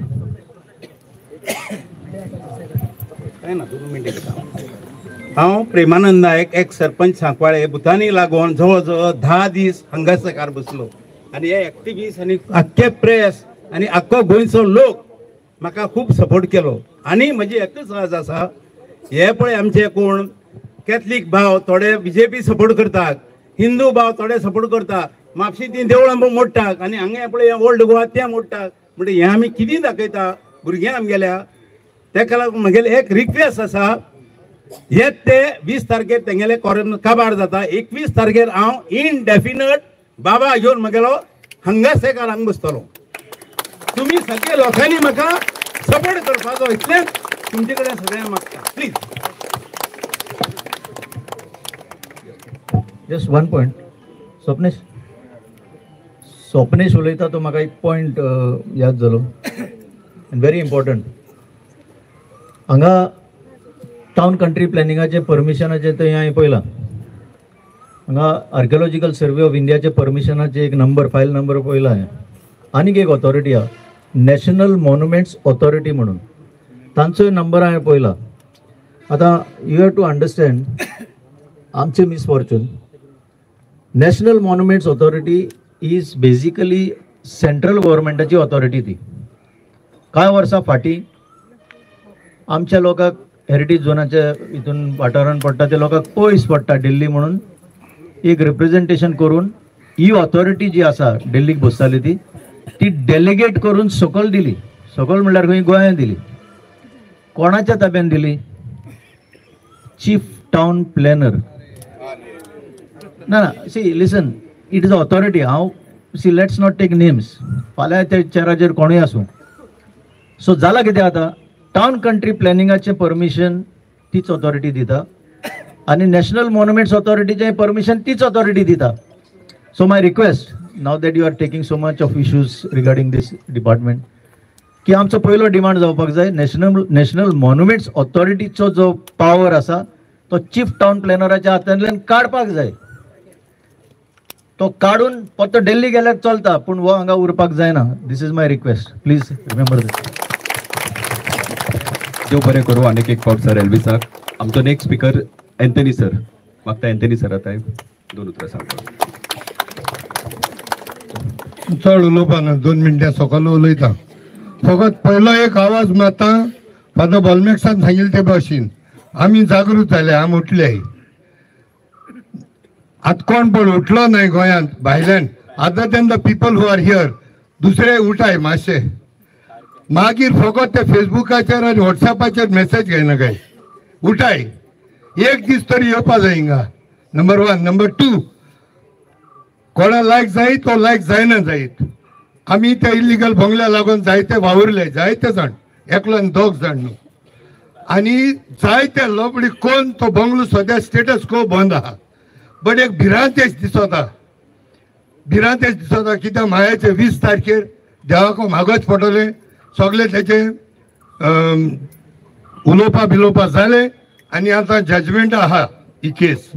हांव प्रेमानंद नायक, एक सरपंच सांकवाळे. भुतानी लागून जवळ जवळ 10 दीस हांगा सरकार बसलो आनी हे एक्टिविस्ट आनी आख्खे प्रेस आनी आख्खो गोंयचो लोक म्हाका खूब सपोर्ट केलो. आनी म्हजी एकच आस आसा, हे पळय आमचे कोण कॅथलीक भाव थोडे बीजेपी सपोर्ट करतात, हिंदू भाव थोडे सपोर्ट करतात, म्हापशी ती देवळां मोडटात आनी हांगा पळय ओल्ड गोवा तें मोडटात. म्हणजे हें आमी कितें दाखयता भुरग्यांक आमगेल्या. तेका लागून म्हगेलें एक रिक्वेस्ट आसा, हे ते 20 तारखेर तेंगेले कोरम काबार जाता, 21 तारखेर हांव इनडेफिनट बाबा घेवन म्हगेलो हांगा सेकार हांगा बसतलो. तुमी सगळे लोकांनी म्हाका सपोर्ट करपाचो इतलेंच तुमचे कडेन सगळ्यांक मागता, please. Just one point, Swapnesh. Swapnesh उलयता तो म्हाका एक पॉयंट याद जालो, व्हेरी इम्पॉर्टंट. हांगा टावन कंट्री प्लॅनिंगाचें परमिशनाचें थंय हांवें पळयलां. हांगा आर्कियोलॉजिकल सर्वे ऑफ इंडियाचे परमिशनाचें एक नंबर, फायल नंबर पळयला हांवें. आनीक एक ऑथॉरिटी आहा, नॅशनल मॉन्युमेंट्स ऑथॉरिटी म्हणून, तांचोय नंबर हांवें पळयला. आतां you have to understand आमचें misfortune. National monuments authority is basically central गव्हर्मेंटाची authority. ती कांय वर्सां फाटीं आमच्या लोकांक हेरिटेज झोनाच्या हितून वाठारान पडटा ते लोकांक पयस पडटा दिल्ली म्हणून एक रिप्रेजेंटेशन करून ही ऑथॉरिटी जी आसा दिल्लीक बसताली ती ती डेलिगेट करून सकयल दिली. सकयल म्हणल्यार खंय गोंयांत दिली. कोणाच्या ताब्यान दिली? Chief town planner. ना ना, see listen, it is authority. हांव see let's not take names, फाल्यां त्या चेराचेर कोणूय आसूं. सो जालां कितें आतां, टावन कंट्री प्लॅनिंगाचें परमिशन तीच ऑथॉरिटी दिता आनी नॅशनल मॉन्युमेंट्स ऑथॉरिटीचें परमिशन तीच ऑथॉरिटी दिता. So my request, now that you are taking so much of issues regarding this department, की आमचो पयलो डिमांड जावपाक जाय नॅशनल मॉन्युमेंट्स ऑथॉरिटीचो जो पावर आसा तो चीफ टावन प्लॅनराच्या हातांतल्यान काडपाक जाय. तो काडून फक्त दिल्ली गेल्यार चलता, पूण हो हांगा उरपाक जायना. This is my request, please remember this. देव बरें करूं आनीक एक फावट सर एल्विसाक. आमचो नेक्स्ट स्पीकर एंथनी सर. मागता एंथनी सर आतां दोन उतरां सांगता. चड उलोवपा ना, 2 मिनटां सकयल उलयता. फकत पयलो एक आवाज मारता, फादर बॉलमेक्सान सांगिल्ले ते भाशेन आमी जागृत जाले, आमी उठले. आतां कोण पण उठलो न्हय गोंयांत भायल्यान, other than the people who are here, दुसरे उठाय मातशे. मागीर फकत ते फेसबुकाचेर आनी वॉट्सॅपाचेर मॅसेज घेयनाकाय, उठाय. एक दीस तरी येवपा जाय हिंगा. नंबर 1. नंबर 2, कोणा लायक जायत तो लायक जायना जायत. आमी त्या इलिगल बंगल्या लागून जायते वावुरले, जायते जाण, एकलो आनी दोग जाण न्हू. आनी जायते लोबडी कोण तो बंगलो सद्या स्टेटस को बंद आहा. बट एक भिरांतेच दिसता, भिरांतेच दिसता कित्याक मायाचे 20 तारखेर देवाक मागोच पडटलें. सगळे तेचे उलोवपा बिलोवपा जालें आनी आतां जजमेंट आहा ही केस.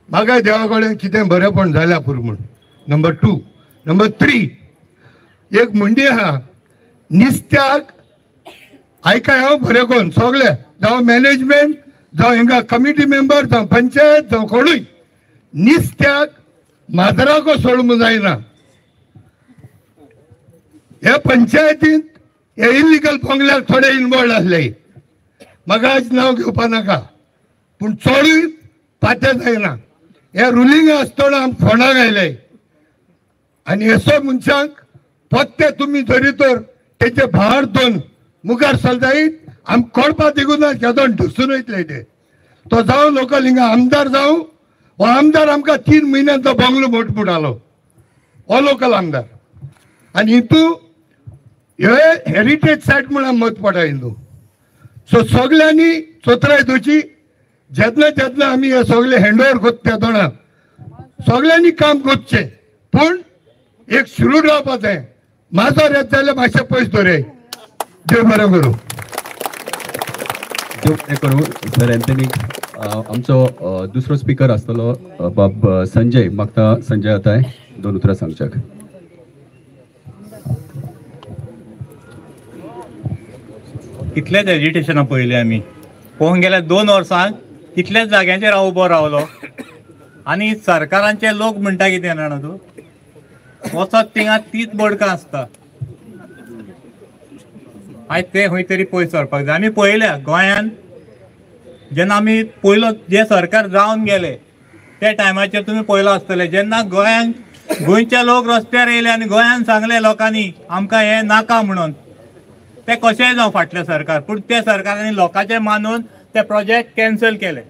म्हाका देवा कडेन कितें बरेंपण जाल्यार पुरो म्हूण. नंबर 2. नंबर 3, एक म्हणडी आहा, निस्त्याक आयकाय हांव बरें कोन्न सगळे, जावं मॅनेजमेंट, जावं हिंगा कमिटी मेंबर, जावं पंचायत, जावं कोणूय, निस्त्याक माजराको सोडूंक जायना. ह्या पंचायतींत हे इलिगल बंगल्याक थोडे इनवॉल्ड आसले, म्हाका आज नांव घेवपा नाका, पूण चडूय पात्या जायना. हे रुलींग आसतना आमकां फोंडाक आयले आनी हेसो मनशांक पत्ते तुमी धरी तर तेचे भार दोन मुखार चलतायत आमकां कळपा दिगून ना, केदोन ढुसून वयतले ते. तो जावं लोकल हिंगा आमदार जावं, हो आमदार आमकां 3 म्हयन्यान तो बंगलो मोट म्हणटालो, हो लोकल आमदार. आनी हितू हे हेरिटेज सायट म्हूण मत पडा हिंदू. सो सगळ्यांनी चोत्राय दवरची. जेन्ना जेन्ना आमी हे सगळे हँड ओवर करता तेन्ना सगळ्यांनी काम करचें, पूण एक सुरू रावपा जाय. माजर येत जाल्यार मातशें पयस दवरय. देव बरें करूं. देव बरें करूं सर एंथनी. आमचो दुसरो स्पिकर आसतलो बाब संजय. म्हाका संजय आतां 2 उतरां सांगच्याक. कितलेच एजिटेशनां पळयलें आमी, पळोवंक गेल्यार 2 वर्सांक कितल्याच जाग्यांचेर हांव उबो रावलो. आनी सरकारांचे लोक म्हणटा कितें जाणा तूं, वचत थिंगा तीच बडकां आसता. आयज ते खंय तरी पयस व्हरपाक जाय. आमी पळयल्या गोंयान जेन्ना आमी पयलो जे सरकार जावन गेले त्या टायमाचेर तुमी पळयलां आसतलें, जेन्ना गोंयांक गोंयचे लोक रस्त्यार येयले आनी गोंयान सांगलें लोकांनी आमकां हें नाका म्हणून, ते कशेंय जावं फाटलें सरकार, पूण त्या सरकारांनी लोकांचें मानून ते प्रोजेक्ट कॅन्सल केले.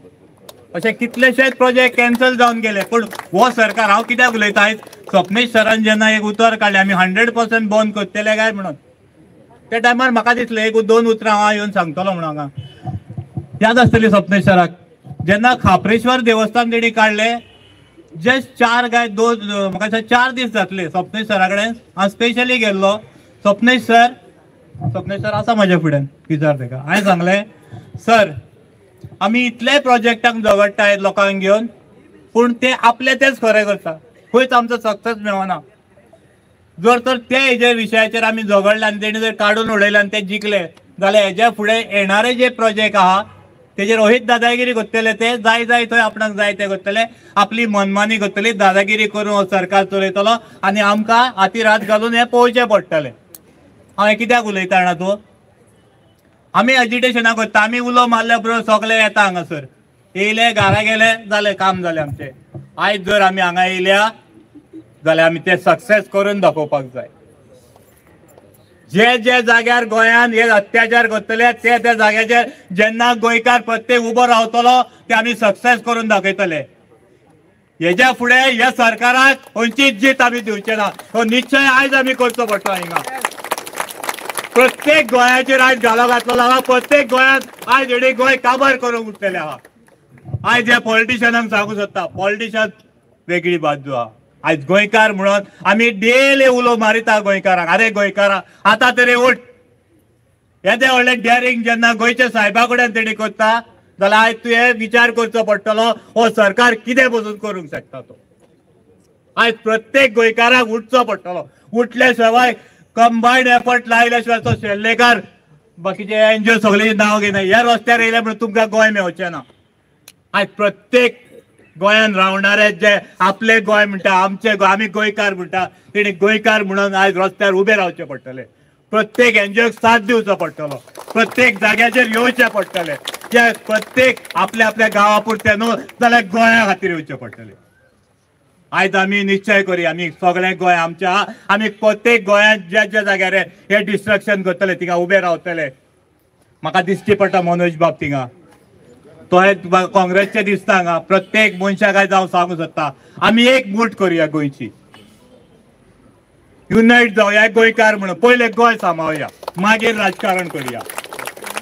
अशे कितलेशेच प्रोजेक्ट कॅन्सल जावन गेले. पूण हो सरकार, हांव कित्याक उलयता आयज, स्वप्नेश सरान जेन्ना एक उतर काडलें आमी 100% बंद करतले काय म्हणून, त्या टायमार म्हाका दिसलें एक 2 उतरां हांव येवन सांगतलो म्हणून. हांगा याद आसतली स्वप्नेश सराक, जेन्ना खाप्रेश्वर देवस्थान तेणी काडलें, जस्ट 4 काय 2 म्हाका दिसता 4 दीस जातले स्वप्नेश सरा कडेन हांव स्पेशली गेल्लो. स्वप्नेश सर, स्वप्नेश सर आसा म्हज्या फुड्यान, विचार तेका. हांवें सांगलें सर आमी इतले प्रोजेक्टांक झगडटाय लोकांक घेवन, पूण ते आपले तेच खरें करता, खंयच आमचो सक्सेस मेळना. जर तर ते हेजेर विशयाचेर आमी झगडले आनी तेणी जर काडून उडयले आनी ते जिखले जाल्यार हेज्या फुडें येणारे जे प्रोजेक्ट आहा तेजेर रोहीत दादागिरी करतले, ते जाय जाय थंय आपणाक जाय ते करतले, आपली मनमानी करतली, दादागिरी करून हो सरकार चलयतलो आनी आमकां हाती रात घालून हें पळोवचें पडटलें. हांवें कित्याक उलयता जाणा तूं, आमी एजिटेशनां करता, आमी उलो मारल्या बरोबर सगळे येता हांगासर, येयले घरा गेले जालें काम जालें आमचें. आयज जर आमी हांगा येयल्या जाल्यार आमी ते सक्सेस करून दाखोवपाक जाय. जे जे जाग्यार गोंयान हे अत्याचार करतले ते त्या जाग्याचेर जेन्ना गोंयकार प्रत्येक उबो रावतलो ते आमी सक्सेस करून दाखयतले. हेज्या फुडें ह्या सरकाराक खंयचीच जीत आमी दिवचे ना, हो निश्चय आयज आमी करचो पडटलो. हिंगा प्रत्येक गोंयाचेर आयज घालो घातलेलो आहा, प्रत्येक गोंयांत आयज हेणी गोंय काबार करूंक उरतलें आहा. आयज ह्या पॉलिटिशनांक सांगूंक सोदता, पॉलिटिशन वेगळी बाजू आहा. आयज गोंयकार म्हणून आमी डेली उलो मारिता गोंयकारांक, अरे गोंयकारां आतां तरी उठ. येदें व्हडलें डेरिंग जेन्ना गोंयच्या सायबा कडेन तेणी करता जाल्यार आयज तुवें विचार करचो पडटलो हो सरकार कितें बसून करूंक शकता तो. आयज प्रत्येक गोंयकाराक उठचो पडटलो, उठले शिवाय कंबायन्ड एफर्ट लायल्या शिवाय तो शेल्लेकार बाकीचे एनजीओ सगळे नांव घेना ह्या रस्त्यार येयले म्हणून तुमकां गोंय मेळचें ना. आयज प्रत्येक गोंयान रावणारे जे आपले गोंय म्हणटा, आमचे गोंय, आमी गोंयकार म्हणटा, तेणी गोंयकार म्हणून आयज रस्त्यार उबे रावचे पडटले. प्रत्येक एनजीओक साथ दिवचो पडटलो, प्रत्येक जाग्याचेर येवचें पडटलें, ते प्रत्येक आपल्या आपल्या गांवा पुरतें न्हू जाल्यार गोंया खातीर येवचें पडटलें. आयज आमी निश्चय करूया, आमी सगळें गोंय आमच्या, आमी प्रत्येक गोंयांत ज्या ज्या जाग्यार हे डिस्ट्रक्शन करतले थिंगा उबे रावतले. म्हाका दिसची पडटा मनोज बाब थिंगा तो काँग्रेसचे दिसता हांगा प्रत्येक मनशाक आयज हांव सांगूंक सोदता, आमी एक मूठ करुया, गोंयची युनायट जावया गोंयकार म्हणून. पयले गोंय सांबाळया, मागीर राजकारण करुया.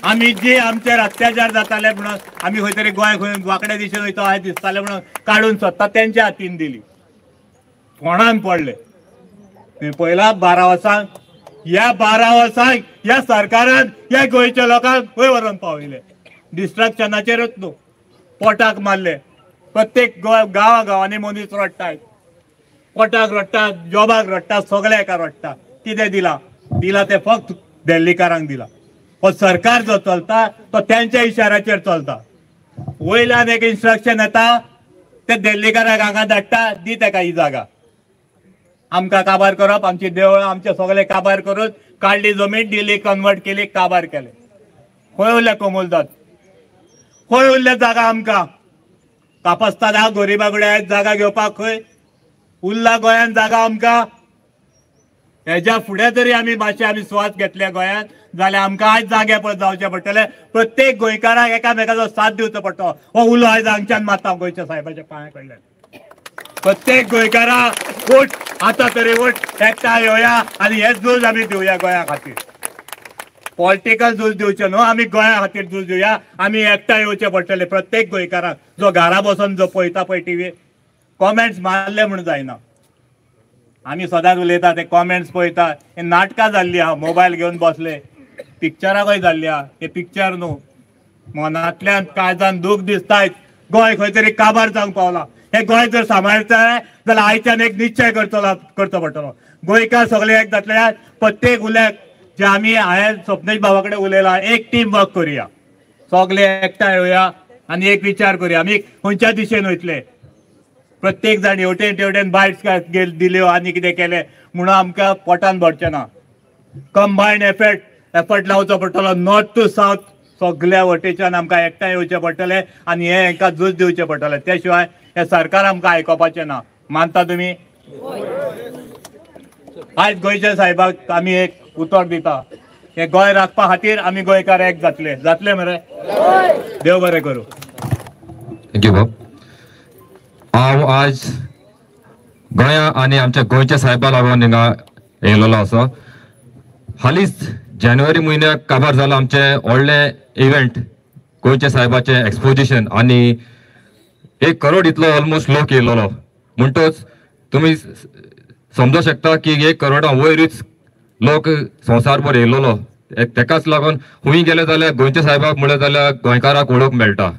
आमी जे आमचेर अत्याचार जाताले म्हणून आमी खंय तरी गोंय खंय वांकड्या दिशेन वयता अशें दिसतालें म्हणून काडून सत्ता तेंच्या हातीन दिली, कोणान पडले. तुमी पयला 12 वर्सांक, ह्या 12 वर्सांक ह्या सरकारान ह्या गोंयच्या लोकांक खंय व्हरोन पावयले? डिस्ट्रक्शनाचेरूच न्हू, पोटाक मारले. प्रत्येक गांवा गांवांनी मनीस रडटात, पोटाक रडटा, जॉबाक रडटा, सगळे एका रडटा. कितें दिलां? दिलां तें फक्त दिल्लीकारांक दिलां. हो सरकार जो चलता तो त्यांच्या इशाऱ्याचेर चलता. वयल्यान एक इन्स्ट्रक्शन येता, ते दिल्लीकारांक हांगा धाडटा, दी तेका ही जागा. आमकां काबार करप, आमची देवळां आमचे सगळे काबार करून काडली जमीन, दिली कन्वर्ट केली, काबार केले. खंय उरले कोमुलदाद? खंय उरले जागा आमकां? कापस्ताद हा गरिबा कडेन जागा घेवपाक खंय उरला गोंयांत जागा आमकां? हेज्या फुडें तरी आमी मातशें आमी स्वास घेतले गोंयांत जाल्यार आमकां आयज जागे परत जावचें पडटलें. प्रत्येक गोंयकाराक एकामेकाचो साथ दिवचो पडटलो. हो उलो आयज हांगच्यान मारता गोंयच्या साहेबाच्या पांया कडल्यान. प्रत्येक गोंयकाराक उठ, आतां तरी उठ, एकठांय येवया आनी हें झूज आमी दिवया गोंया खातीर. पॉलिटिकल झूज दिवचें न्हू, आमी गोंया खातीर झूज दिवया. आमी एकठांय येवचें पडटलें प्रत्येक गोंयकाराक. जो घरा बसून जो पळयता पळय टिवी, कॉमेंट्स मारले म्हूण जायना. आमी सदांच उलयता ते कॉमेंट्स पळयता. हे नाटकां जाल्लीं आहा, मोबायल घेवन बसले, पिक्चराकय जाल्ली आहा. हे पिक्चर न्हू, मनांतल्यान काळजान दूख दिसता. गोंय खंय तरी काबार जावंक पावला. हे गोंय जर सांबाळचें जाल्यार आयच्यान एक निश्चय करचो पडटलो. गोंयकार सगळे एक जातले. प्रत्येक उलयक जे आमी हांवें स्वप्नेश बाबा कडेन उलयला, एक टीम वर्क करुया, सगळे एकठांय येवया आनी एक विचार करुया आमी खंयच्या दिशेन वयतले. प्रत्येक जाण हेवटेन तेवटेन बायट्स दिल्यो आनी कितें केलें म्हणून आमकां पोटान भरचें ना. कंबायन एफर्ट लावचो पडटलो, नॉर्थ टू सावथ सगल्या वटेच्यान आमकां एकठांय येवचें पडटलें आनी हें हांकां झूज दिवचें पडटलें. त्या शिवाय हें सरकार आमकां आयकोपाचें ना. मानता तुमी? आयज गोंयच्या साहेबाक आमी एक उतर दिता, हें गोंय राखपा खातीर आमी गोंयकार एक जातले. जातले मरे? देव बरें करूं. Thank you बाब. हांव आज गोंया आनी आमच्या गोंयच्या साहेबा लागून हिंगा येयलेलो आसा. हालींच जानेवारी म्हयन्याक काबार जाला आमचें व्हडलें इव्हेंट, गोंयच्या साहेबाचें एक्सपोजिशन, आनी 1 करोड इतलो ऑलमोस्ट लोक येयलेलो. म्हणटच तुमी समजूं शकता की 1 करोडा वयरूच लोक संवसारभर येयलेलो. तेकाच लागून खंय गेले जाल्यार गोंयच्या साहेबाक म्हणलें जाल्यार गोंयकाराक वळख मेळटा.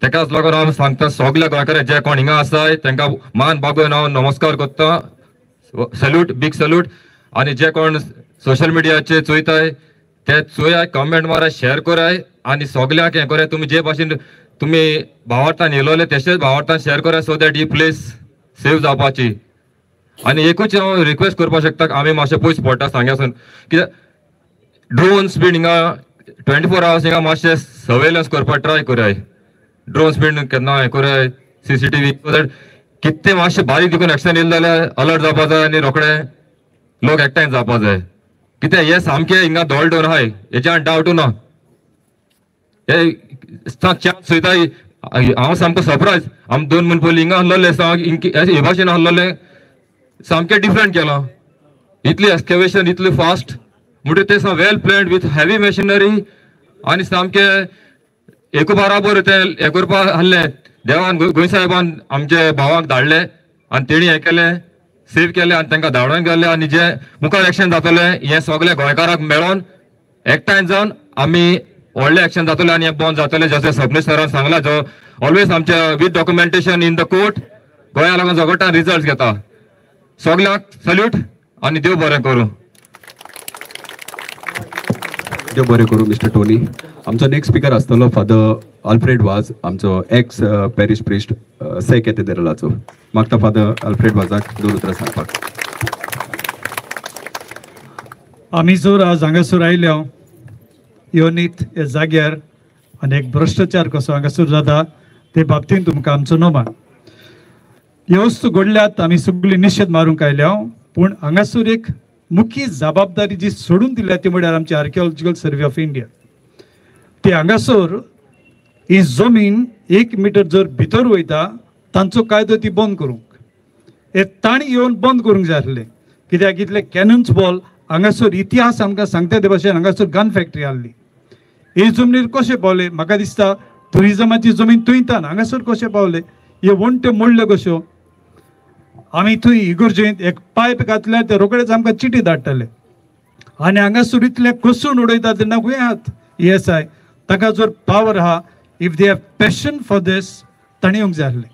तेकाच लागून हांव सांगता सगल्या गोंयकारांक जे कोण हिंगा आसाय तांकां मान बागोवन हांव नमस्कार करता, सल्यूट, बीग सल्यूट. आनी जे कोण सोशल मिडियाचेर चोयताय ते चोयाय, कमेंट माराय, शेअर कराय आनी सगल्यांक हें कराय. तुमी जे भाशेन तुमी भावार्थान येयलोले तशेंच भावार्थान शेअर कराय, so that he place save जावपाची. आनी एकूच हांव रिक्वेस्ट करपाक शकता, आमी मातशें पयस पडटा सांग्यासून, कित्याक ड्रोन्स बीन हिंगा 24 आवर्स हिंगा मातशें सर्वेलन्स करपाक ट्राय कराय. ड्रोन्स बीन केन्ना हें कराय, CCTV, so that कितें मातशें बारीक देखून एक्शन येयलें जाल्यार अलर्ट जावपा जाय आनी रोखडे लोक एकठांय जावपा जाय. कित्याक हें सामकें हिंगा दोळ दवर आहाय, हेज्यान डावट ना. हे चान्स चोयता हांव सामको सरप्रायज. आमी 2 म्हयने पयलीं हिंगा आहलोले, हे भाशेन आहलोले, सामकें डिफरंट केलां. इतली एक्सकवेशन इतली फास्ट म्हणटकीर तें well planned with heavy machinery आनी सामकें एक बराबर तें हें करपा आहलें. देवान गोंय साहेबान आमचे भावांक धाडले आनी तेणी हें केलें, सेव केलें आनी तांकां धाडून गेलें. आनी जे मुखार एक्शन जातलें हें सगळें गोंयकारांक मेळोन एकठांय जावन आमी व्हडलें एक्शन जातलें आनी हें बंद जातलें. जशें सबनीस सरान सांगलां, जो ऑलवेज आमच्या with documentation in the court गोंया लागून झगडटा, रिजल्ट घेता. सगल्यांक सल्यूट आनी देव बरें करूं. देव बरें करूं मिस्टर टोनी. आमचो नेक्स्ट स्पिकर आसतलो फादर अल्फ्रेड वाज, आमचो एक्स पॅरिश प्रिस्ट से कॅथेड्रलाचो. मागता फादर अल्फ्रेड वाजाक 2 उतरां सांगपाक. आमी जर आज हांगासर आयल्या योनीत ह्या जाग्यार आनी एक भ्रश्टाचार कसो हांगासर जाता ते बाबतींत तुमकां आमचो नोमान. ह्यो वस्तू घडल्यात आमी सगळी निशेध मारूंक आयल्या, पूण हांगासर एक मुख्य जबाबदारी जी सोडून दिल्या ती म्हळ्यार आमची आर्किओलॉजिकल सर्वे ऑफ इंडिया. ती हांगासर ही जमीन 1 मिटर जर भितर वयता तांचो कायदो ती बंद करूंक हे तांणी येवन बंद करूंक जाय आसलें. कित्याक इतले कॅनन्स बॉल हांगासर इतिहास आमकां सांगता ते भाशेन हांगासर गन फॅक्टरी आहली. हे जमनीर कशें पावले? म्हाका दिसता ट्युरिजमाची जमीन थंयतान हांगासर कशें पावले? हे वण्ट्यो मोडल्यो कश्यो? आमी थंय इगर्जेंत एक पायप घातल्यार ते रोखडेच आमकां चिटी धाडटाले आनी हांगासर इतलें कसून उडयता तेन्ना खंय आहात ESI? ताका जर पावर आहा, if they have passion for this, तांणी येवंक जाय आसलें.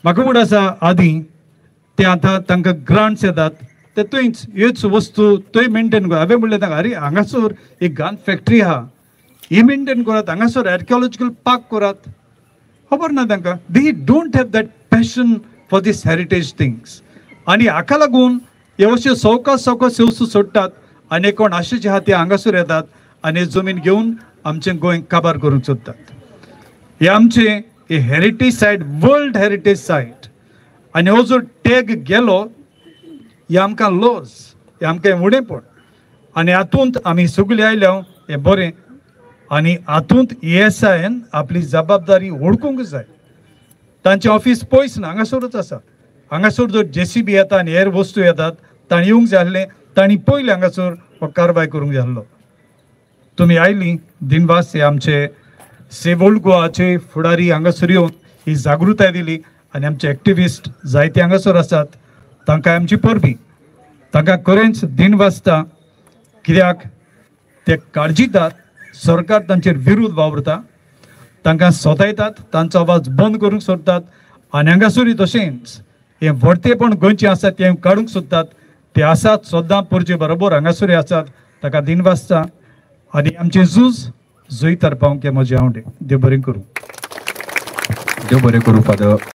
म्हाका म्हूण आसा आदीं ते आतां तांकां ग्रांट्स येतात ते थंयच ह्योच वस्तू थंय मेनटेन कर. हांवें म्हणलें तांकां, आरे हांगासर एक गन फॅक्टरी आहा, ही मेनटेन करात, हांगासर आर्कियोलॉजिकल पार्क करात. खबर ना तांकां. They don't have that passion for this heritage things. आनी हाका लागून हे अश्यो सवकास सवकास वस्तू सोडटात आनी कोण आशेचे आहा ते हांगासर येतात आनी जमीन घेवन आमचें गोंय काबार करूंक सोदतात. हे आमचें हे heritage site, world heritage site, आनी हो जो टॅग गेलो हे आमकां लॉस, हे आमकां उणेपण. आनी हातूंत आमी सगळीं आयल्या हें बरें. आनी हातूंत ESIन आपली जबाबदारी वळखूंक जाय. तांचें ऑफीस पयस ना, हांगासरूच आसा. हांगासर जर JCB येता आनी हेर वस्तू येतात तांणी येवंक जाय आसलें, तांणी पयलें हांगासर हो कारवाय करूंक जाय आसलो. तुमी आयलीं दिनवास. हे आमचे सेव ओल्ड गोवाचे फुडारी हांगासर येवन ही जागृताय दिली आनी आमचे एक्टिविस्ट जायते हांगासर आसात, तांकां आमची परबी. तांकां खरेंच दिनवासता, कित्याक ते काळजीदार. सरकार तांचेर विरोध वावुरता, तांकां सोदायतात, तांचो आवाज बंद करूंक सोदतात आनी हांगासरूय तशेंच हें व्हडतेपण गोंयचें आसा तें काडूंक सोदतात. ते आसात सद्दां पोरचे बरोबर हांगासरूय आसात, ताका दिनवासता. आनी आमचें झूज जैतार पावंक हें म्हजें आवडे. देव बरें करूं. देव बरें करूं फादर.